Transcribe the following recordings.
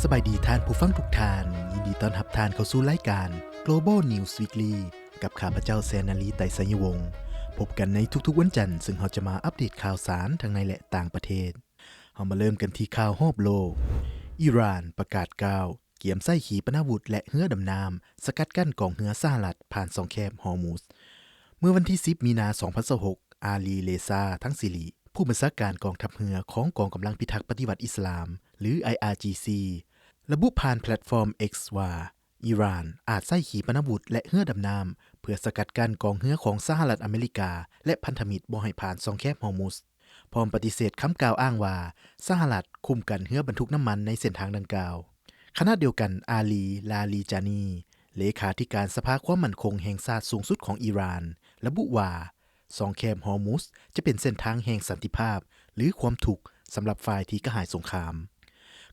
ສະບາຍດີທ່ານຜູ້ຟັງທຸກທ່ານ, ຍິນດີຕ້ອນຮັບທ່ານເຂົ້າສູ່ລາຍການ Global News Weekly ກັບຂ້າພະເຈົ້າ ແຊນນາລີ ໄຕໄຊຍະວົງ. ພົບກັນໃນທຸກໆວັນຈັນ, ເຊິ່ງເຮົາຈະມາອັບເດດຂ່າວສານທັງໃນ ແລະ ຕ່າງປະເທດ. ເຮົາມາເລີ່ມກັນທີ່ຂ່າວຮອບໂລກ. ອີຣານປະກາດກ້າວ ກຽມໃຊ້ຂີປະນາວຸດ ແລະ ເຮືອດຳນ້ຳ ສະກັດກັ້ນກອງເຮືອສະຫະລັດຜ່ານຊ່ອງແຄບຮອຣມຸດ. ເມື່ອວັນທີສິບ ມີນາ ສອງພັນຊາວຫົກ, ອາລີ ເລຊາ ທັງສິລິ ຜູ້ບັນຊາການກອງທັບເຮືອຂອງກອງກຳລັງພິທັກປະຕິວັດອິດສະລາມ ຫຼື ໄອອາຈີຊີ ລະບຸຜ່ານແພລດຟອມ X ວ່າ ອີຣານອາດໃຊ້ຂີປະນາວຸດ ແລະ ເຮືອດຳນ້ຳ ເພື່ອສະກັດກັ້ນກອງເຮືອຂອງສະຫະລັດອາເມລິກາ ແລະ ພັນທະມິດບໍ່ໃຫ້ຜ່ານຊ່ອງແຄບຮອມຸດ. ພ້ອມປະຕິເສດຄຳກ່າວອ້າງວ່າ ສະຫະລັດຄຸ້ມກັນເຮືອບັນທຸກນ້ຳມັນໃນເສັ້ນທາງດັ່ງກ່າວ. ຂະນະດຽວກັນ, ອາລີ ລາລີຈານີ ເລຂາທິການສະພາຄວາມໝັ້ນຄົງແຫ່ງຊາດສູງສຸດຂອງອີຣານ ລະບຸວ່າ ຊ່ອງແຄບຮອຣມຸດຈະເປັນເສັ້ນທາງແຫ່ງສັນຕິພາບ ຫຼື ຄວາມທຸກສຳລັບຝ່າຍທີ່ກະຫາຍສົງຄາມ.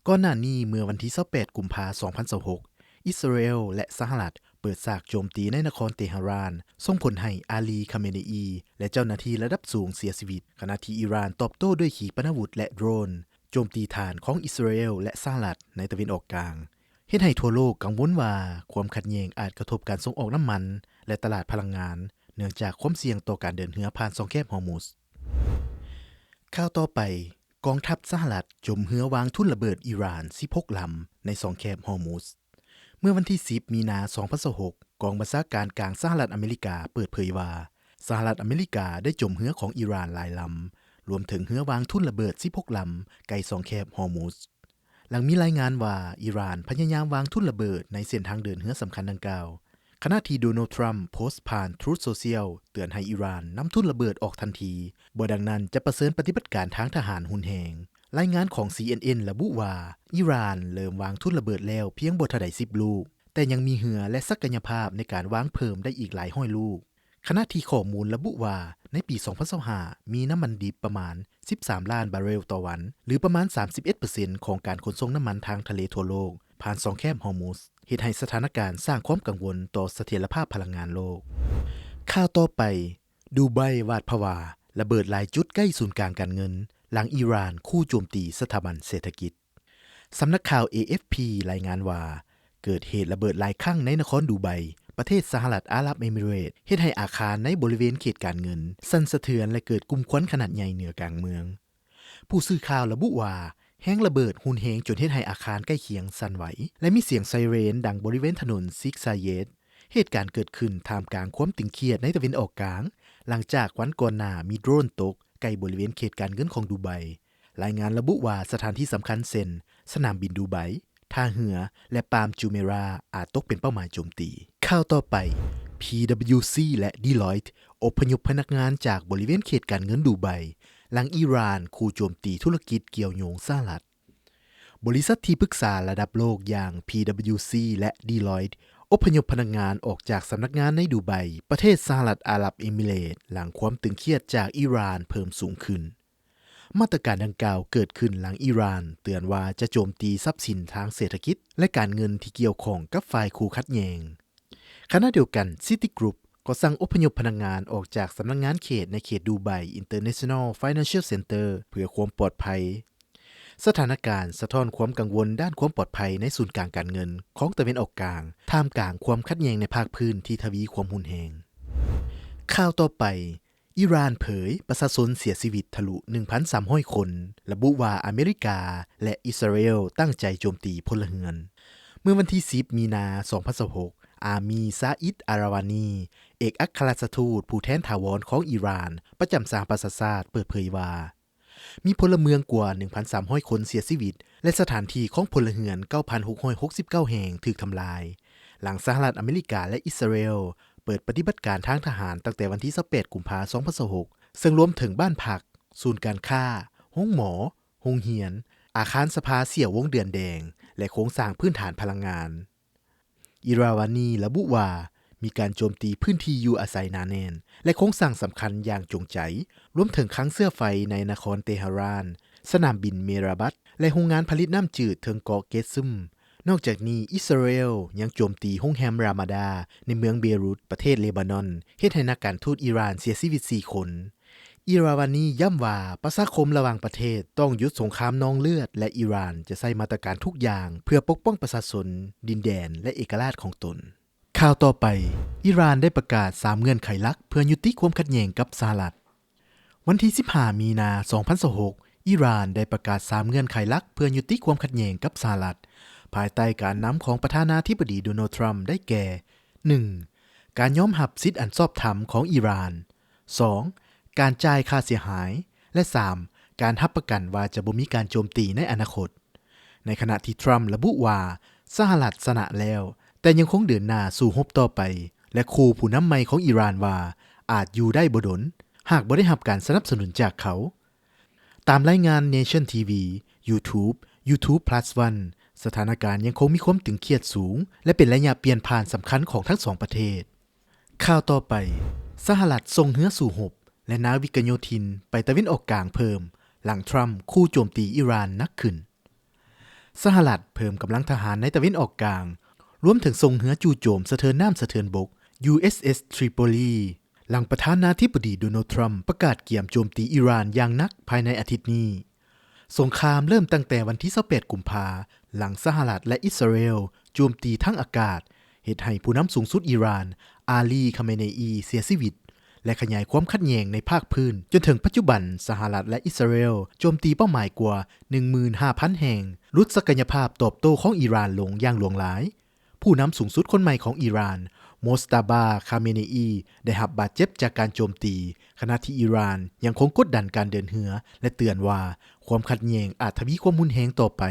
ກ່ອນໜ້ານີ້, ເມື່ອວັນທີຊາວແປດ ກຸມພາ ສອງພັນຊາວຫົກ, ອິດສະຣາເອລ ແລະ ສະຫະລັດ ເປີດສາກໂຈມຕີໃນນະຄອນເຕຫະຣານ, ສົ່ງຜົນໃຫ້ອາລີ ຄາເມເນອີ ແລະ ເຈົ້າໜ້າທີ່ລະດັບສູງເສຍຊີວິດ, ຂະນະທີ່ອີຣານຕອບໂຕ້ດ້ວຍຂີປະນາວຸດ ແລະ ໂດຣນ ໂຈມຕີຖານຂອງອິດສະຣາເອລ ແລະ ສະຫະລັດໃນຕາເວັນອອກກາງ, ເຮັດໃຫ້ທົ່ວໂລກກັງວົນວ່າຄວາມຂັດແຍ່ງອາດກະທົບການສົ່ງອອກນ້ຳມັນ ແລະ ຕະຫຼາດພະລັງງານ, ເນື່ອງຈາກຄວາມສ່ຽງຕໍ່ການເດີນເຮືອຜ່ານຊ່ອງແຄບຮອຣມຸດ. ຂ່າວຕໍ່ໄປ, ກອງທັບສະຫະລັດຈົມເຮືອວາງທຸນລະເບີດອີຣານສິບຫົກລຳໃນຊ່ອງແຄບຮອຣມຸດ. ເມື່ອວັນທີສິບ ມີນາ ສອງພັນຊາວຫົກ, ກອງບັນຊາການກາງສະຫະລັດອາເມລິກາເປີດເຜີຍວ່າ ສະຫະລັດອາເມລິກາໄດ້ຈົມເຮືອຂອງອີຣານຫຼາຍລຳ, ລວມເຖິງເຮືອວາງທຸນລະເບີດສິບຫົກລຳ ໃກ້ຊ່ອງແຄບຮອຣມຸດ. ຫຼັງມີລາຍງານວ່າ ອີຣານພະຍາຍາມວາງທຸນລະເບີດໃນເສັ້ນທາງເດີນເຮືອສຳຄັນດັ່ງກ່າວ, ຂະນະທີ່ໂດນັລ ທຣຳ ໂພສຜ່ານ Truth Social ເຕືອນໃຫ້ອີຣານນຳທຸນລະເບີດອອກທັນທີ, ບໍ່ດັ່ງນັ້ນຈະປະເຊີນປະຕິບັດການທາງທະຫານຮຸນແຮງ. ລາຍງານຂອງ ຊີເອັນເອັນ ລະບຸວ່າ ອີຣານເລີ່ມວາງທຸນລະເບີດແລ້ວພຽງບໍ່ເທົ່າໃດສິບລູກ, ແຕ່ຍັງມີເຮືອ ແລະ ສັກກະຍະພາບໃນການວາງເພີ່ມໄດ້ອີກຫຼາຍຮ້ອຍລູກ. ຂະນະທີ່ຂໍ້ມູນລະບຸວ່າ ໃນປີສອງພັນຊາວຫ້າ ມີນ້ຳມັນດິບປະມານສິບສາມລ້ານບາເຣວຕໍ່ວັນ ຫຼື ປະມານສາມສິບເອັດເປີເຊັນຂອງການຂົນສົ່ງນ້ຳມັນທາງທະເລທົ່ວໂລກ ຜ່ານຊ່ອງແຄບຮອຣມຸດ, ເຮັດໃຫ້ສະຖານະການສ້າງຄວາມກັງວົນຕໍ່ສະຖຽນລະພາບພະລັງງານໂລກ. ຂ່າວຕໍ່ໄປ, ດູໄບຫວາດຜະວາ ລະເບີດຫຼາຍຈຸດໃກ້ສູນກາງການເງິນ ຫຼັງອີຣານຂູ່ໂຈມຕີສະຖາບັນເສດຖະກິດ. ສຳນັກຂ່າວ ເອເອັຟພີ ລາຍງານວ່າ ເກີດເຫດລະເບີດຫຼາຍຄັ້ງໃນນະຄອນດູໄບ, ປະເທດສະຫະລັດອາຣັບເອມິເຣດ, ເຮັດໃຫ້ອາຄານໃນບໍລິເວນເຂດການເງິນສັ່ນສະເທືອນ ແລະ ເກີດກຸ່ມຄວັນຂະໜາດໃຫຍ່ເໜືອກາງເມືອງ. ຜູ້ສື່ຂ່າວລະບຸວ່າ ແຮງລະເບີດຮຸນແຮງຈົນເຮັດໃຫ້ອາຄານໃກ້ຄຽງສັ່ນໄຫວ ແລະ ມີສຽງໄຊເຣນດັງບໍລິເວນຖະໜົນຊິກຊາເຢດ. ເຫດການເກີດຂຶ້ນທ່າມກາງຄວາມຕຶງຄຽດໃນຕາເວັນອອກກາງ, ຫຼັງຈາກວັນກ່ອນໜ້າມີໂດຣນຕົກໃກ້ບໍລິເວນເຂດການເງິນຂອງດູໄບ. ລາຍງານລະບຸວ່າສະຖານທີ່ສຳຄັນເຊັ່ນ ສະໜາມບິນດູໄບ, ທ່າເຮືອ ແລະ ປາມຈູເມຣາ ອາດຕົກເປັນເປົ້າໝາຍໂຈມຕີ. ຂ່າວຕໍ່ໄປ, ພີດັບເບິນຢູຊີ ແລະ ດີລອຍ ອົບພະຍົບພະນັກງານຈາກບໍລິເວນເຂດການເງິນດູໄບ ຫຼັງອີຣານຂູ່ໂຈມຕີທຸລະກິດກ່ຽວໂຍງສະຫະລັດ. ບໍລິສັດທີ່ປຶກສາລະດັບໂລກຢ່າງ ພີດັບເບິນຢູຊີ ແລະ ດີລອຍ ອົບພະຍົບພະນັກງານອອກຈາກສຳນັກງານໃນດູໄບ, ປະເທດສະຫະລັດອາຣັບເອມິເຣດ ຫຼັງຄວາມຕຶງຄຽດຈາກອີຣານເພີ່ມສູງຂຶ້ນ. ມາດຕະການດັ່ງກ່າວເກີດຂຶ້ນຫຼັງອີຣານເຕືອນວ່າຈະໂຈມຕີຊັບສິນທາງເສດຖະກິດ ແລະ ການເງິນທີ່ກ່ຽວຂ້ອງກັບຝ່າຍຄູ່ຂັດແຍ່ງ. ຂະນະດຽວກັນ, ຊິຕິກຣຸບກໍສັ່ງອົບພະຍົບພະນັກງານອອກຈາກສຳນັກງານເຂດໃນເຂດດູໄບ International Financial Center ເພື່ອຄວາມປອດໄພ. ສະຖານະການສະທ້ອນຄວາມກັງວົນດ້ານຄວາມປອດໄພໃນສູນກາງການເງິນຂອງຕາເວັນອອກກາງ, ທ່າມກາງຄວາມຂັດແຍ່ງໃນພາກພື້ນທີ່ທະວີຄວາມຮຸນແຮງ. ຂ່າວຕໍ່ໄປ, ອີຣານເຜີຍປະຊາຊົນເສຍຊີວິດທະລຸໜຶ່ງພັນສາມຮ້ອຍຄົນ, ລະບຸວ່າອາເມລິກາ ແລະ ອິດສະຣາເອລຕັ້ງໃຈໂຈມຕີພົນລະເຮືອນ. ເມື່ອວັນທີສິບ ມີນາ ສອງພັນຊາວຫົກ, ອາມີ ຊາອິດ ອາຣາວານີ ເອກອັກຄະລັດຖະທູດຜູ້ແທນຖາວອນຂອງອີຣານປະຈຳສະຫະປະຊາຊາດເປີດເຜີຍວ່າ ມີພົນລະເມືອງກວ່າໜຶ່ງພັນສາມຮ້ອຍຄົນເສຍຊີວິດ ແລະ ສະຖານທີ່ຂອງພົນລະເຮືອນເກົ້າພັນຫົກຮ້ອຍຫົກສິບເກົ້າແຫ່ງຖືກທຳລາຍ, ຫຼັງສະຫະລັດອາເມລິກາ ແລະ ອິດສະຣາເອລເປີດປະຕິບັດການທາງທະຫານຕັ້ງແຕ່ວັນທີຊາວແປດ ກຸມພາ ສອງພັນຊາວຫົກ ເຊິ່ງລວມເຖິງບ້ານພັກ, ສູນການຄ້າ, ໂຮງໝໍ, ໂຮງຮຽນ, ອາຄານສະພາເສຍວົງເດືອນແດງ ແລະ ໂຄງສ້າງພື້ນຖານພະລັງງານ. ອີຣາວານີລະບຸວ່າ ມີການໂຈມຕີພື້ນທີ່ຢູ່ອາໄສໜາແໜ້ນ ແລະ ໂຄງສ້າງສຳຄັນຢ່າງຈົງໃຈ, ລວມເຖິງຄັງເຊື້ອໄຟໃນນະຄອນເຕຫະຣານ, ສະໜາມບິນເມຣາບັດ ແລະ ໂຮງງານຜະລິດນ້ຳຈືດເທິງເກາະເກຊຶມ. ນອກຈາກນີ້, ອິດສະຣາເອລຍັງໂຈມຕີໂຮງແຮມຣາມາດາໃນເມືອງເບຣຸດ ປະເທດເລບານອນ, ເຮັດໃຫ້ນັກການທູດອີຣານເສຍຊີວິດສີ່ຄົນ. ອີຣາວານີຢ້ຳວ່າ ປະຊາຄົມລະຫວ່າງປະເທດຕ້ອງຢຸດສົງຄາມນອງເລືອດ ແລະ ອີຣານຈະໃຊ້ມາດຕະການທຸກຢ່າງເພື່ອປົກປ້ອງປະຊາຊົນ, ດິນແດນ ແລະ ເອກະລາດຂອງຕົນ. ຂ່າວຕໍ່ໄປ, ອີຣານໄດ້ປະກາດສາມເງື່ອນໄຂຫຼັກເພື່ອຍຸຕິຄວາມຂັດແຍ່ງກັບສະຫະລັດ. ວັນທີສິບຫ້າ ມີນາ ສອງພັນຊາວຫົກ, ອີຣານໄດ້ປະກາດສາມເງື່ອນໄຂຫຼັກເພື່ອຍຸຕິຄວາມຂັດແຍ່ງກັບສະຫະລັດ, ພາຍໃຕ້ການນຳຂອງປະທານາທິບໍດີ ໂດນັລ ທຣຳ ໄດ້ແກ່ ໜຶ່ງ ການຍອມຮັບສິດອັນຊອບທຳຂອງອີຣານ, ສອງ ການຈ່າຍຄ່າເສຍຫາຍ ແລະ ສາມ ການຮັບປະກັນວ່າຈະບໍ່ມີການໂຈມຕີໃນອະນາຄົດ. ໃນຂະນະທີ່ທຣຳລະບຸວ່າ ສະຫະລັດຊະນະແລ້ວ, ແຕ່ຍັງຄົງເດີນໜ້າສູ້ຮົບຕໍ່ໄປ ແລະ ຂູ່ຜູ້ນຳໃໝ່ຂອງອີຣານວ່າ ອາດຢູ່ໄດ້ບໍ່ດົນ ຫາກບໍ່ໄດ້ຮັບການສະໜັບສະໜູນຈາກເຂົາ. ຕາມລາຍງານ Nation ທີ ວີ, YouTube, YouTube Plus One, ສະຖານະການຍັງຄົງມີຄວາມຕຶງຄຽດສູງ ແລະ ເປັນໄລຍະປ່ຽນຜ່ານສຳຄັນຂອງທັງສອງປະເທດ. ຂ່າວຕໍ່ໄປ, ສະຫະລັດສົ່ງເຮືອສູ້ຮົບ ແລະ ນາວິກະໂຍທິນໄປຕາເວັນອອກກາງເພີ່ມ ຫຼັງທຣຳຂູ່ໂຈມຕີອີຣານໜັກຂຶ້ນ. ສະຫະລັດເພີ່ມກຳລັງທະຫານໃນຕາເວັນອອກກາງ, ລວມເຖິງສົ່ງເຮືອຈູ່ໂຈມສະເທີນນ້ຳສະເທີນບົກ USS Tripoli ຫຼັງປະທານາທິບໍດີ ໂດນັລ ທຣຳ ປະກາດກຽມໂຈມຕີອີຣານຢ່າງໜັກພາຍໃນອາທິດນີ້. ສົງຄາມເລີ່ມຕັ້ງແຕ່ວັນທີຊາວແປດ ກຸມພາ ຫຼັງສະຫະລັດ ແລະ ອິດສະຣາເອລໂຈມຕີທາງອາກາດ, ເຮັດໃຫ້ຜູ້ນຳສູງສຸດອີຣານ ອາລີ ຄາເມເນອີ ເສຍຊີວິດ ແລະ ຂະຫຍາຍຄວາມຂັດແຍ່ງໃນພາກພື້ນ. ຈົນເຖິງປັດຈຸບັນ, ສະຫະລັດ ແລະ ອິດສະຣາເອລໂຈມຕີເປົ້າໝາຍກວ່າ ໜຶ່ງໝື່ນຫ້າພັນແຫ່ງ, ຫຼຸດສັກກະຍະພາບຕອບໂຕ້ຂອງອີຣານລົງຢ່າງຫຼວງຫຼາຍ. ຜູ້ນຳສູງສຸດຄົນໃໝ່ຂອງອີຣານ ໂມສຕາບາ ຄາເມເນອີ ໄດ້ຮັບບາດເຈັບຈາກການໂຈມຕີ, ຂະນະທີ່ອີຣານຍັງຄົງກົດດັນການເດີນເຮືອ ແລະ ເຕືອນວ່າຄວາມຂັດແຍ່ງອາດທະວີຄວາມຮຸນແຮງຕໍ່ໄປ,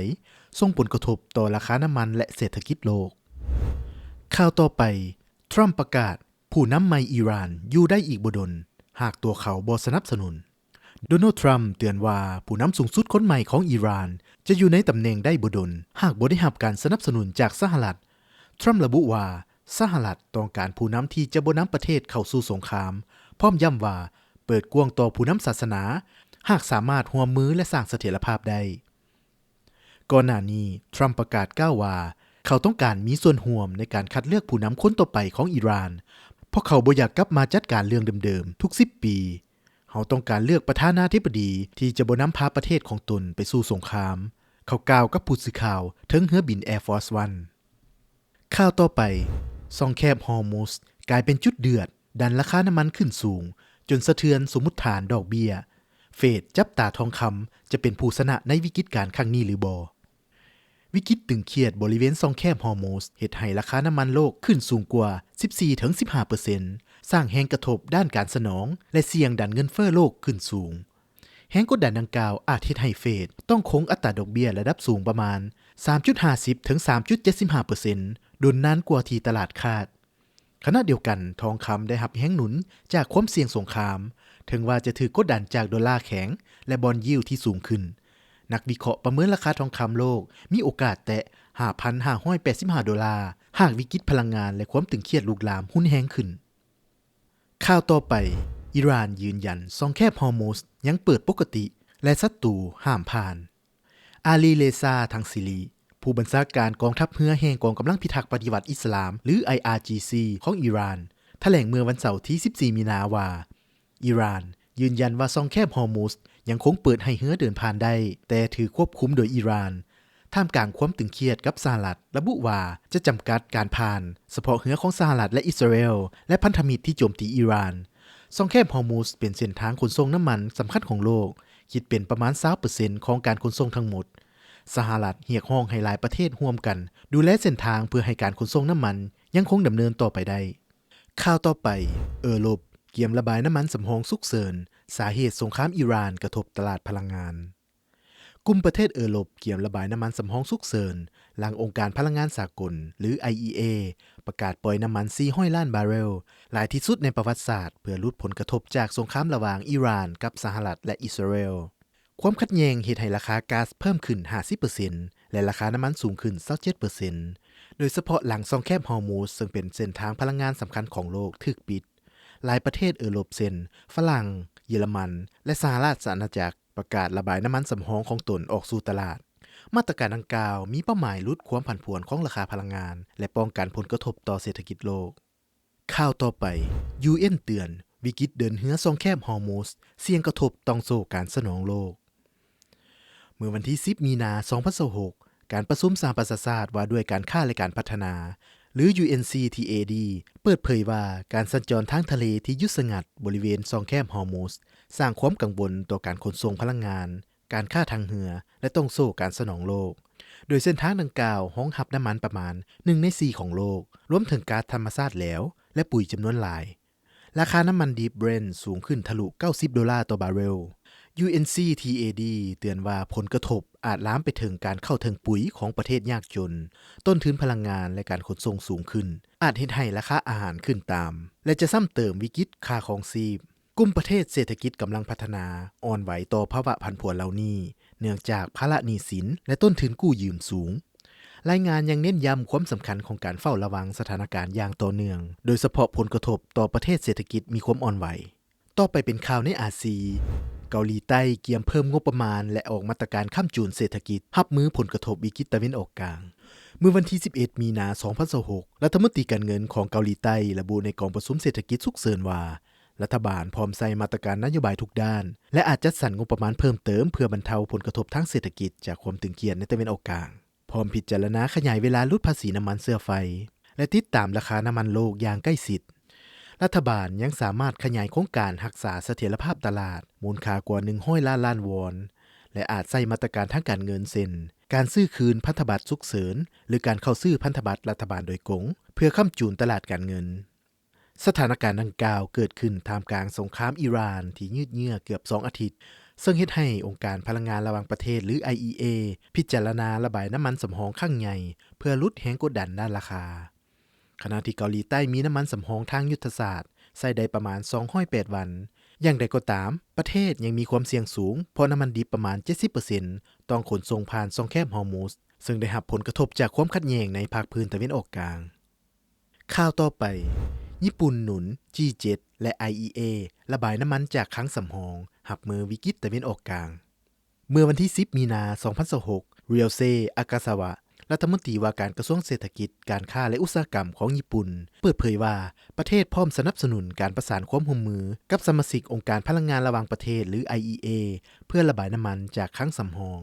ສົ່ງຜົນກະທົບຕໍ່ລາຄານ້ຳມັນ ແລະ ເສດຖະກິດໂລກ. ຂ່າວຕໍ່ໄປ, ທຣຳປະກາດ ຜູ້ນຳໃໝ່ອີຣານຢູ່ໄດ້ອີກບໍ່ດົນ ຫາກຕົວເຂົາບໍ່ສະໜັບສະໜູນ. ໂດນັລ ທຣຳ ເຕືອນວ່າຜູ້ນຳສູງສຸດຄົນໃໝ່ຂອງອີຣານຈະຢູ່ໃນຕຳແໜ່ງໄດ້ບໍ່ດົນ ຫາກບໍ່ໄດ້ຮັບການສະໜັບສະໜູນຈາກສະຫະລັດ. ທຣຳລະບຸວ່າ ສະຫະລັດຕ້ອງການຜູ້ນຳທີ່ຈະບໍ່ນຳປະເທດເຂົ້າສູ່ສົງຄາມ, ພ້ອມຢ້ຳວ່າເປີດກວ້າງຕໍ່ຜູ້ນຳສາສະໜາ ຫາກສາມາດຮ່ວມມື ແລະ ສ້າງສະຖຽນລະພາບໄດ້. ກ່ອນໜ້ານີ້ ທຣຳປະກາດກ່າວວ່າ ເຂົາຕ້ອງການມີສ່ວນຮ່ວມໃນການຄັດເລືອກຜູ້ນຳຄົນຕໍ່ໄປຂອງອີຣານ, ເພາະເຂົາບໍ່ຢາກກັບມາຈັດການເລື່ອງເດີມໆທຸກສິບປີ. ເຮົາຕ້ອງການເລືອກປະທານາທິບໍດີທີ່ຈະບໍ່ນຳພາປະເທດຂອງຕົນໄປສູ່ສົງຄາມ, ເຂົາກ່າວກັບຜູ້ສື່ຂ່າວເທິງເຮືອບິນ Air Force One. ຂ່າວຕໍ່ໄປ, ຊ່ອງແຄບຮໍມຸສກາຍເປັນຈຸດເດືອດ, ດັນລາຄານ້ຳມັນຂຶ້ນສູງ ຈົນສະເທືອນສົມມຸດຖານດອກເບ້ຍ. ເຟດຈັບຕາທອງຄຳຈະເປັນຜູ້ຊະນະໃນວິກິດການຄັ້ງນີ້ຫຼືບໍ່? ວິກິດຕຶງຄຽດບໍລິເວນຊ່ອງແຄບຮໍມຸສເຮັດໃຫ້ລາຄານ້ຳມັນໂລກຂຶ້ນສູງກວ່າ ສິບສີ່ເຖິງສິບຫ້າເປີເຊັນ, ສ້າງແຮງກະທົບດ້ານການສະໜອງ ແລະ ສ່ຽງດັນເງິນເຟີ້ໂລກຂຶ້ນສູງ. ແຮງກົດດັນດັ່ງກ່າວອາດເຮັດໃຫ້ເຟດຕ້ອງຄົງອັດຕາດອກເບ້ຍລະດັບສູງປະມານ ສາມຈຸດຫ້າສິບເຖິງສາມຈຸດເຈັດສິບຫ້າເປີເຊັນ ດົນນານກວ່າທີ່ຕະຫຼາດຄາດ. ຂະນະດຽວກັນ, ທອງຄຳໄດ້ຮັບແຮງໜູນຈາກຄວາມສ່ຽງສົງຄາມ, ເຖິງວ່າຈະຖືກກົດດັນຈາກໂດລາແຂງ ແລະ ບອນຢິວທີ່ສູງຂຶ້ນ. ນັກວິເຄາະປະເມີນລາຄາທອງຄຳໂລກມີໂອກາດແຕະ ຫ້າພັນຫ້າຮ້ອຍແປດສິບຫ້າໂດລາ ຫາກວິກິດພະລັງງານ ແລະ ຄວາມຕຶງຄຽດລຸກລາມຮຸນແຮງຂຶ້ນ. ຂ່າວຕໍ່ໄປ, ອີຣານຢືນຢັນຊ່ອງແຄບຮໍມຸສຍັງເປີດປົກກະຕິ ແລະ ສັດຕູຫ້າມຜ່ານ. ອາລີ ເຣຊາ ທັງຊີລີ ຜູ້ບັນຊາການກອງທັບເຮືອແຫ່ງກອງກຳລັງພິທັກປະຕິວັດອິດສະລາມ ຫຼື IRGC ຂອງອີຣານ ຖະແຫຼງເມື່ອວັນເສົາທີສິບສີ່ ມີນາວ່າ ອີຣານຢືນຢັນວ່າຊ່ອງແຄບຮໍມຸສຍັງຄົງເປີດໃຫ້ເຮືອເດີນຜ່ານໄດ້, ແຕ່ຖືກຄວບຄຸມໂດຍອີຣານ. ທ່າມກາງຄວາມຕຶງຄຽດກັບສະຫະລັດ, ລະບຸວ່າຈະຈຳກັດການຜ່ານສະເພາະເຮືອຂອງສະຫະລັດ ແລະ ອິດສະຣາເອລ ແລະ ພັນທະມິດທີ່ໂຈມຕີອີຣານ. ຊ່ອງແຄບຮໍມຸສເປັນເສັ້ນທາງຂົນສົ່ງນ້ຳມັນສຳຄັນຂອງໂລກ, ຄິດເປັນປະມານຊາວເປີເຊັນຂອງການຂົນສົ່ງທັງໝົດ. ສະຫະລັດຮຽກຮ້ອງໃຫ້ຫຼາຍປະເທດຮ່ວມກັນດູແລເສັ້ນທາງເພື່ອໃຫ້ການຂົນສົ່ງນ້ຳມັນຍັງຄົງດຳເນີນຕໍ່ໄປໄດ້. ຂ່າວຕໍ່ໄປ, ເອີຣົບກຽມລະບາຍນ້ຳມັນສຳຮອງສຸກເສີນ, ສາເຫດສົງຄາມອີຣານກະທົບຕະຫຼາດພະລັງງານ. ກຸ່ມປະເທດເອີຣົບກຽມລະບາຍນ້ຳມັນສຳຮອງສຸກເສີນ ຫຼັງອົງການພະລັງງານສາກົນ ຫຼື ໄອອີເອ ປະກາດປ່ອຍນ້ຳມັນສີ່ຮ້ອຍລ້ານບາເຣວ, ຫຼາຍທີ່ສຸດໃນປະຫວັດສາດ, ເພື່ອຫຼຸດຜົນກະທົບຈາກສົງຄາມລະຫວ່າງອີຣານກັບສະຫະລັດ ແລະ ອິດສະຣາເອລ. ຄວາມຂັດແຍ່ງເຮັດໃຫ້ລາຄາກາສເພີ່ມຂຶ້ນຫ້າສິບເປີເຊັນ ແລະ ລາຄານ້ຳມັນສູງຂຶ້ນຊາວເຈັດເປີເຊັນ, ໂດຍສະເພາະຫຼັງຊ່ອງແຄບຮໍມຸສ, ເຊິ່ງເປັນເສັ້ນທາງພະລັງງານສຳຄັນຂອງໂລກ, ຖືກປິດ. ຫຼາຍປະເທດເອີຣົບເຊັ່ນ ຝຣັ່ງ, ເຢຍລະມັນ ແລະ ສະຫະລາຊະອານາຈັກ ປະກາດລະບາຍນ້ຳມັນສຳຮອງຂອງຕົນອອກສູ່ຕະຫຼາດ. ມາດຕະການດັ່ງກ່າວມີເປົ້າໝາຍຫຼຸດຄວາມຜັນຜວນຂອງລາຄາພະລັງງານ ແລະ ປ້ອງກັນຜົນກະທົບຕໍ່ເສດຖະກິດໂລກ. ຂ່າວຕໍ່ໄປ, ຢູເອັນເຕືອນ ວິກິດເດີນເຮືອຊ່ອງແຄບຮໍມຸສ ສ່ຽງກະທົບຕໍ່ໂສ້ການສະໜອງໂລກ. ເມື່ອວັນທີສິບ ມີນາ ສອງພັນຊາວຫົກ ການປະຊຸມສະຫະປະຊາຊາດວ່າດ້ວຍການຄ້າ ແລະ ການພັດທະນາ ຫຼື UNCTAD ເປີດເຜີຍວ່າ ການສັນຈອນທາງທະເລທີ່ຢຸດສະຫງັດບໍລິເວນຊ່ອງແຄບຮໍມຸສ ສ້າງຄວາມກັງວົນຕໍ່ການຂົນສົ່ງພະລັງງານ, ການຄ້າທາງເຮືອ ແລະ ຕ່ອງໂສ້ການສະໜອງໂລກ, ໂດຍເສັ້ນທາງດັ່ງກ່າວຮອງຮັບນ້ຳມັນປະມານໜຶ່ງໃນສີ່ຂອງໂລກ, ລວມເຖິງກາສທຳມະຊາດແລ້ວ ແລະ ປຸ໋ຍຈຳນວນຫຼາຍ. ລາຄານ້ຳມັນດິບ Brent ສູງຂຶ້ນທະລຸເກົ້າສິບໂດລາຕໍ່ບາເຣວ. UNCTAD ເຕືອນວ່າຜົນກະທົບອາດລາມໄປເຖິງການເຂົ້າເຖິງປຸ໋ຍຂອງປະເທດຍາກຈົນ, ຕົ້ນທຶນພະລັງງານ ແລະ ການຂົນສົ່ງສູງຂຶ້ນ ອາດເຮັດໃຫ້ລາຄາອາຫານຂຶ້ນຕາມ ແລະ ຈະຊ້ຳເຕີມວິກິດຄ່າຄອງຊີບ. ກຸ່ມປະເທດເສດຖະກິດກຳລັງພັດທະນາອ່ອນໄຫວຕໍ່ພາວະຜັນຜວນເຫຼົ່ານີ້ ເນື່ອງຈາກພາລະໜີ້ສິນ ແລະ ຕົ້ນທຶນກູ້ຢືມສູງ. ລາຍງານຍັງເນັ້ນຢ້ຳຄວາມສຳຄັນຂອງການເຝົ້າລະວັງສະຖານະການຢ່າງຕໍ່ເນື່ອງ, ໂດຍສະເພາະຜົນກະທົບຕໍ່ປະເທດເສດຖະກິດມີຄວາມອ່ອນໄຫວ. ຕໍ່ໄປເປັນຂ່າວໃນອາຊີ. ເກົາຫຼີໃຕ້ກຽມເພີ່ມງົບປະມານ ແລະ ອອກມາດຕະການຄ້ຳຈູນເສດຖະກິດ ຮັບມືຜົນກະທົບວິກິດຕາເວັນອອກກາງ. ເມື່ອວັນທີສິບເອັດ ມີນາ ສອງພັນຊາວຫົກ ລັດຖະມົນຕີການເງິນຂອງເກົາຫຼີໃຕ້ລະບຸໃນກອງປະຊຸມເສດຖະກິດສຸກເສີນວ່າ ລັດຖະບານພ້ອມໃຊ້ມາດຕະການນະໂຍບາຍທຸກດ້ານ ແລະ ອາດຈັດສັນງົບປະມານເພີ່ມເຕີມເພື່ອບັນເທົາຜົນກະທົບທາງເສດຖະກິດຈາກຄວາມຕຶງຄຽດໃນຕາເວັນອອກກາງ, ພ້ອມພິຈາລະນາຂະຫຍາຍເວລາຫຼຸດພາສີນ້ຳມັນເຊື້ອໄຟ ແລະ ຕິດຕາມລາຄານ້ຳມັນໂລກຢ່າງໃກ້ຊິດ. ລັດຖະບານຍັງສາມາດຂະຫຍາຍໂຄງການຮັກສາສະຖຽນລະພາບຕະຫຼາດ ມູນຄ່າກວ່າໜຶ່ງຮ້ອຍລ້ານລ້ານວອນ ແລະ ອາດໃຊ້ມາດຕະການທາງການເງິນ ເຊັ່ນ ການຊື້ຄືນພັນທະບັດສຸກເສີນ ຫຼື ການເຂົ້າຊື້ພັນທະບັດລັດຖະບານໂດຍກົງ ເພື່ອຄ້ຳຈູນຕະຫຼາດການເງິນ. ສະຖານະການດັ່ງກ່າວເກີດຂຶ້ນທ່າມກາງສົງຄາມອີຣານທີ່ຍືດເຍື້ອເກືອບສອງອາທິດ, ເຊິ່ງເຮັດໃຫ້ອົງການພະລັງງານລະຫວ່າງປະເທດ ຫຼື ໄອອີເອ ພິຈາລະນາລະບາຍນ້ຳມັນສຳຮອງຄັ້ງໃຫຍ່ ເພື່ອຫຼຸດແຮງກົດດັນດ້ານລາຄາ. ຂະນະທີ່ເກົາຫຼີໃຕ້ມີນ້ຳມັນສຳຮອງທາງຍຸດທະສາດໃຊ້ໄດ້ປະມານສອງຮ້ອຍແປດວັນ. ຢ່າງໃດກໍຕາມ, ປະເທດຍັງມີຄວາມສ່ຽງສູງ ເພາະນ້ຳມັນດິບປະມານເຈັດສິບເປີເຊັນຕ້ອງຂົນສົ່ງຜ່ານຊ່ອງແຄບຮໍມຸສ, ເຊິ່ງໄດ້ຮັບຜົນກະທົບຈາກຄວາມຂັດແຍ່ງໃນພາກພື້ນຕາເວັນອອກກາງ. ຂ່າວຕໍ່ໄປ, ຍີ່ປຸ່ນໜູນ ຈີເຈັດ ແລະ ໄອອີເອ ລະບາຍນ້ຳມັນຈາກຄັງສຳຮອງ ຮັບມືວິກິດຕາເວັນອອກກາງ. ເມື່ອວັນທີສິບ ມີນາ ສອງພັນຊາວຫົກ, ເຣຍເຊ ອາກາຊາວະ ລັດຖະມົນຕີວ່າການກະຊວງເສດຖະກິດ, ການຄ້າ ແລະ ອຸດສາຫະກຳຂອງຍີ່ປຸ່ນ ເປີດເຜີຍວ່າ ປະເທດພ້ອມສະໜັບສະໜູນການປະສານຄວາມຮ່ວມມືກັບສະມາຊິກອົງການພະລັງງານລະຫວ່າງປະເທດ ຫຼື ໄອອີເອ ເພື່ອລະບາຍນ້ຳມັນຈາກຄັງສຳຮອງ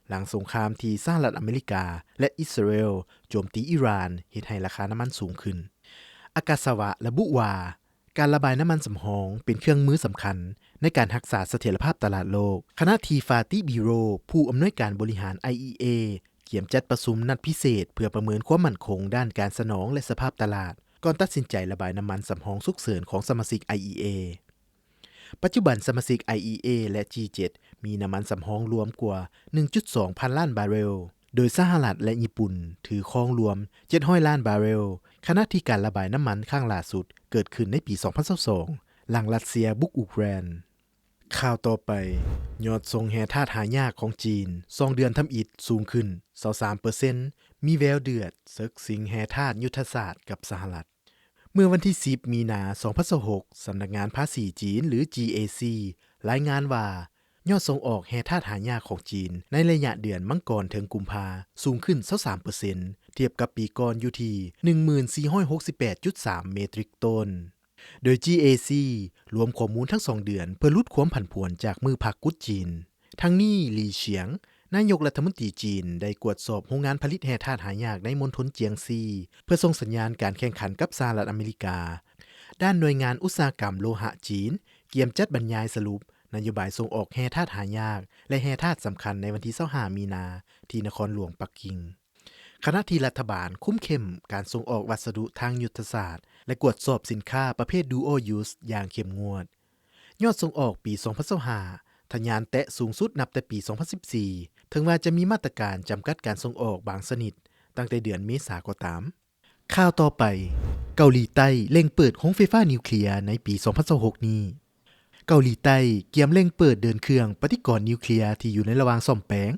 ຫຼັງສົງຄາມທີ່ສະຫະລັດອາເມລິກາ ແລະ ອິດສະຣາເອລໂຈມຕີອີຣານ ເຮັດໃຫ້ລາຄານ້ຳມັນສູງຂຶ້ນ. ອາກາຊາວະລະບຸວ່າ ການລະບາຍນ້ຳມັນສຳຮອງເປັນເຄື່ອງມືສຳຄັນໃນການຮັກສາສະຖຽນລະພາບຕະຫຼາດໂລກ, ຂະນະທີ່ ຟາຕິ ບີໂຣ ຜູ້ອຳນວຍການບໍລິຫານ ໄອອີເອ ກຽມຈັດປະຊຸມນັດພິເສດເພື່ອປະເມີນຄວາມໝັ້ນຄົງດ້ານການສະໜອງ ແລະ ສະພາບຕະຫຼາດ ກ່ອນຕັດສິນໃຈລະບາຍນ້ຳມັນສຳຮອງສຸກເສີນຂອງສະມາຊິກ ໄອອີເອ. ປັດຈຸບັນສະມາຊິກ ໄອອີເອ ແລະ ຈີເຈັດ ມີນ້ຳມັນສຳຮອງລວມກວ່າໜຶ່ງຈຸດສອງພັນລ້ານບາເຣວ, ໂດຍສະຫະລັດ ແລະ ຍີ່ປຸ່ນຖືຄອງລວມເຈັດຮ້ອຍລ້ານບາເຣວ, ຂະນະທີ່ການລະບາຍນ້ຳມັນຄັ້ງລ່າສຸດເກີດຂຶ້ນໃນປີສອງພັນຊາວສອງ ຫຼັງຣັດເຊຍບຸກອຸກຣານ. ຂ່າວຕໍ່ໄປ, ຍອດສົ່ງແຮ່ທາດຫາຍາກຂອງຈີນສອງເດືອນທຳອິດສູງຂຶ້ນຊາວສາມເປີເຊັນ, ມີແວວເດືອດເສິກຊິງແຮ່ທາດຍຸດທະສາດກັບສະຫະລັດ. ເມື່ອວັນທີສິບ ມີນາ ສອງພັນຊາວຫົກ ສຳນັກງານພາສີຈີນ ຫຼື ຈີເອຊີ ລາຍງານວ່າ ຍອດສົ່ງອອກແຮ່ທາດຫາຍາກຂອງຈີນໃນໄລຍະເດືອນມັງກອນເຖິງກຸມພາສູງຂຶ້ນຊາວສາມເປີເຊັນ ທຽບກັບປີກ່ອນຢູ່ທີ່ໜຶ່ງໝື່ນສີ່ຮ້ອຍຫົກສິບແປດຈຸດສາມເມຕຣິກໂຕນ. ໂດຍ ຈີເອຊີ ລວມຂໍ້ມູນທັງສອງເດືອນເພື່ອຫຼຸດຄວາມຜັນຜວນຈາກມື້ພັກກຸດຈີນ. ທັງນີ້ ຫຼີເຊຍງ ນາຍົກລັດຖະມົນຕີຈີນ ໄດ້ກວດສອບໂຮງງານຜະລິດແຮ່ທາດຫາຍາກໃນມົນທົນຈຽງຊີ ເພື່ອສົ່ງສັນຍານການແຂ່ງຂັນກັບສະຫະລັດອາເມລິກາ. ດ້ານໜ່ວຍງານອຸດສາຫະກຳໂລຫະຈີນ ກຽມຈັດບັນຍາຍສະຫຼຸບນະໂຍບາຍສົ່ງອອກແຮ່ທາດຫາຍາກ ແລະ ແຮ່ທາດສຳຄັນໃນວັນທີຊາວຫ້າ ມີນາ ທີ່ນະຄອນຫຼວງປັກກິ່ງ. ຂະນະທີ່ລັດຖະບານຄຸມເຂັ້ມການສົ່ງອອກວັດສະດຸທາງຍຸດທະສາດ ແລະ ກວດສອບສິນຄ້າປະເພດ Dual Use ຢ່າງເຂັ້ມງວດ. ຍອດສົ່ງອອກປີສອງພັນຊາວຫ້າ ທະຍານແຕະສູງສຸດນັບແຕ່ປີສອງພັນສິບສີ່ ເຖິງວ່າຈະມີມາດຕະການຈຳກັດການສົ່ງອອກບາງຊະນິດຕັ້ງແຕ່ເດືອນເມສາກໍຕາມ. ຂ່າວຕໍ່ໄປ, ເກົາຫຼີໃຕ້ເລັ່ງເປີດໂຮງໄຟຟ້ານິວເຄລຍໃນປີສອງພັນຊາວຫົກນີ້. ເກົາຫຼີໃຕ້ກຽມເລັ່ງເປີດເດີ່ນເຄື່ອງປະຕິກອນນິວເຄລຍທີ່ຢູ່ໃນລະຫວ່າງສ້ອມແປງ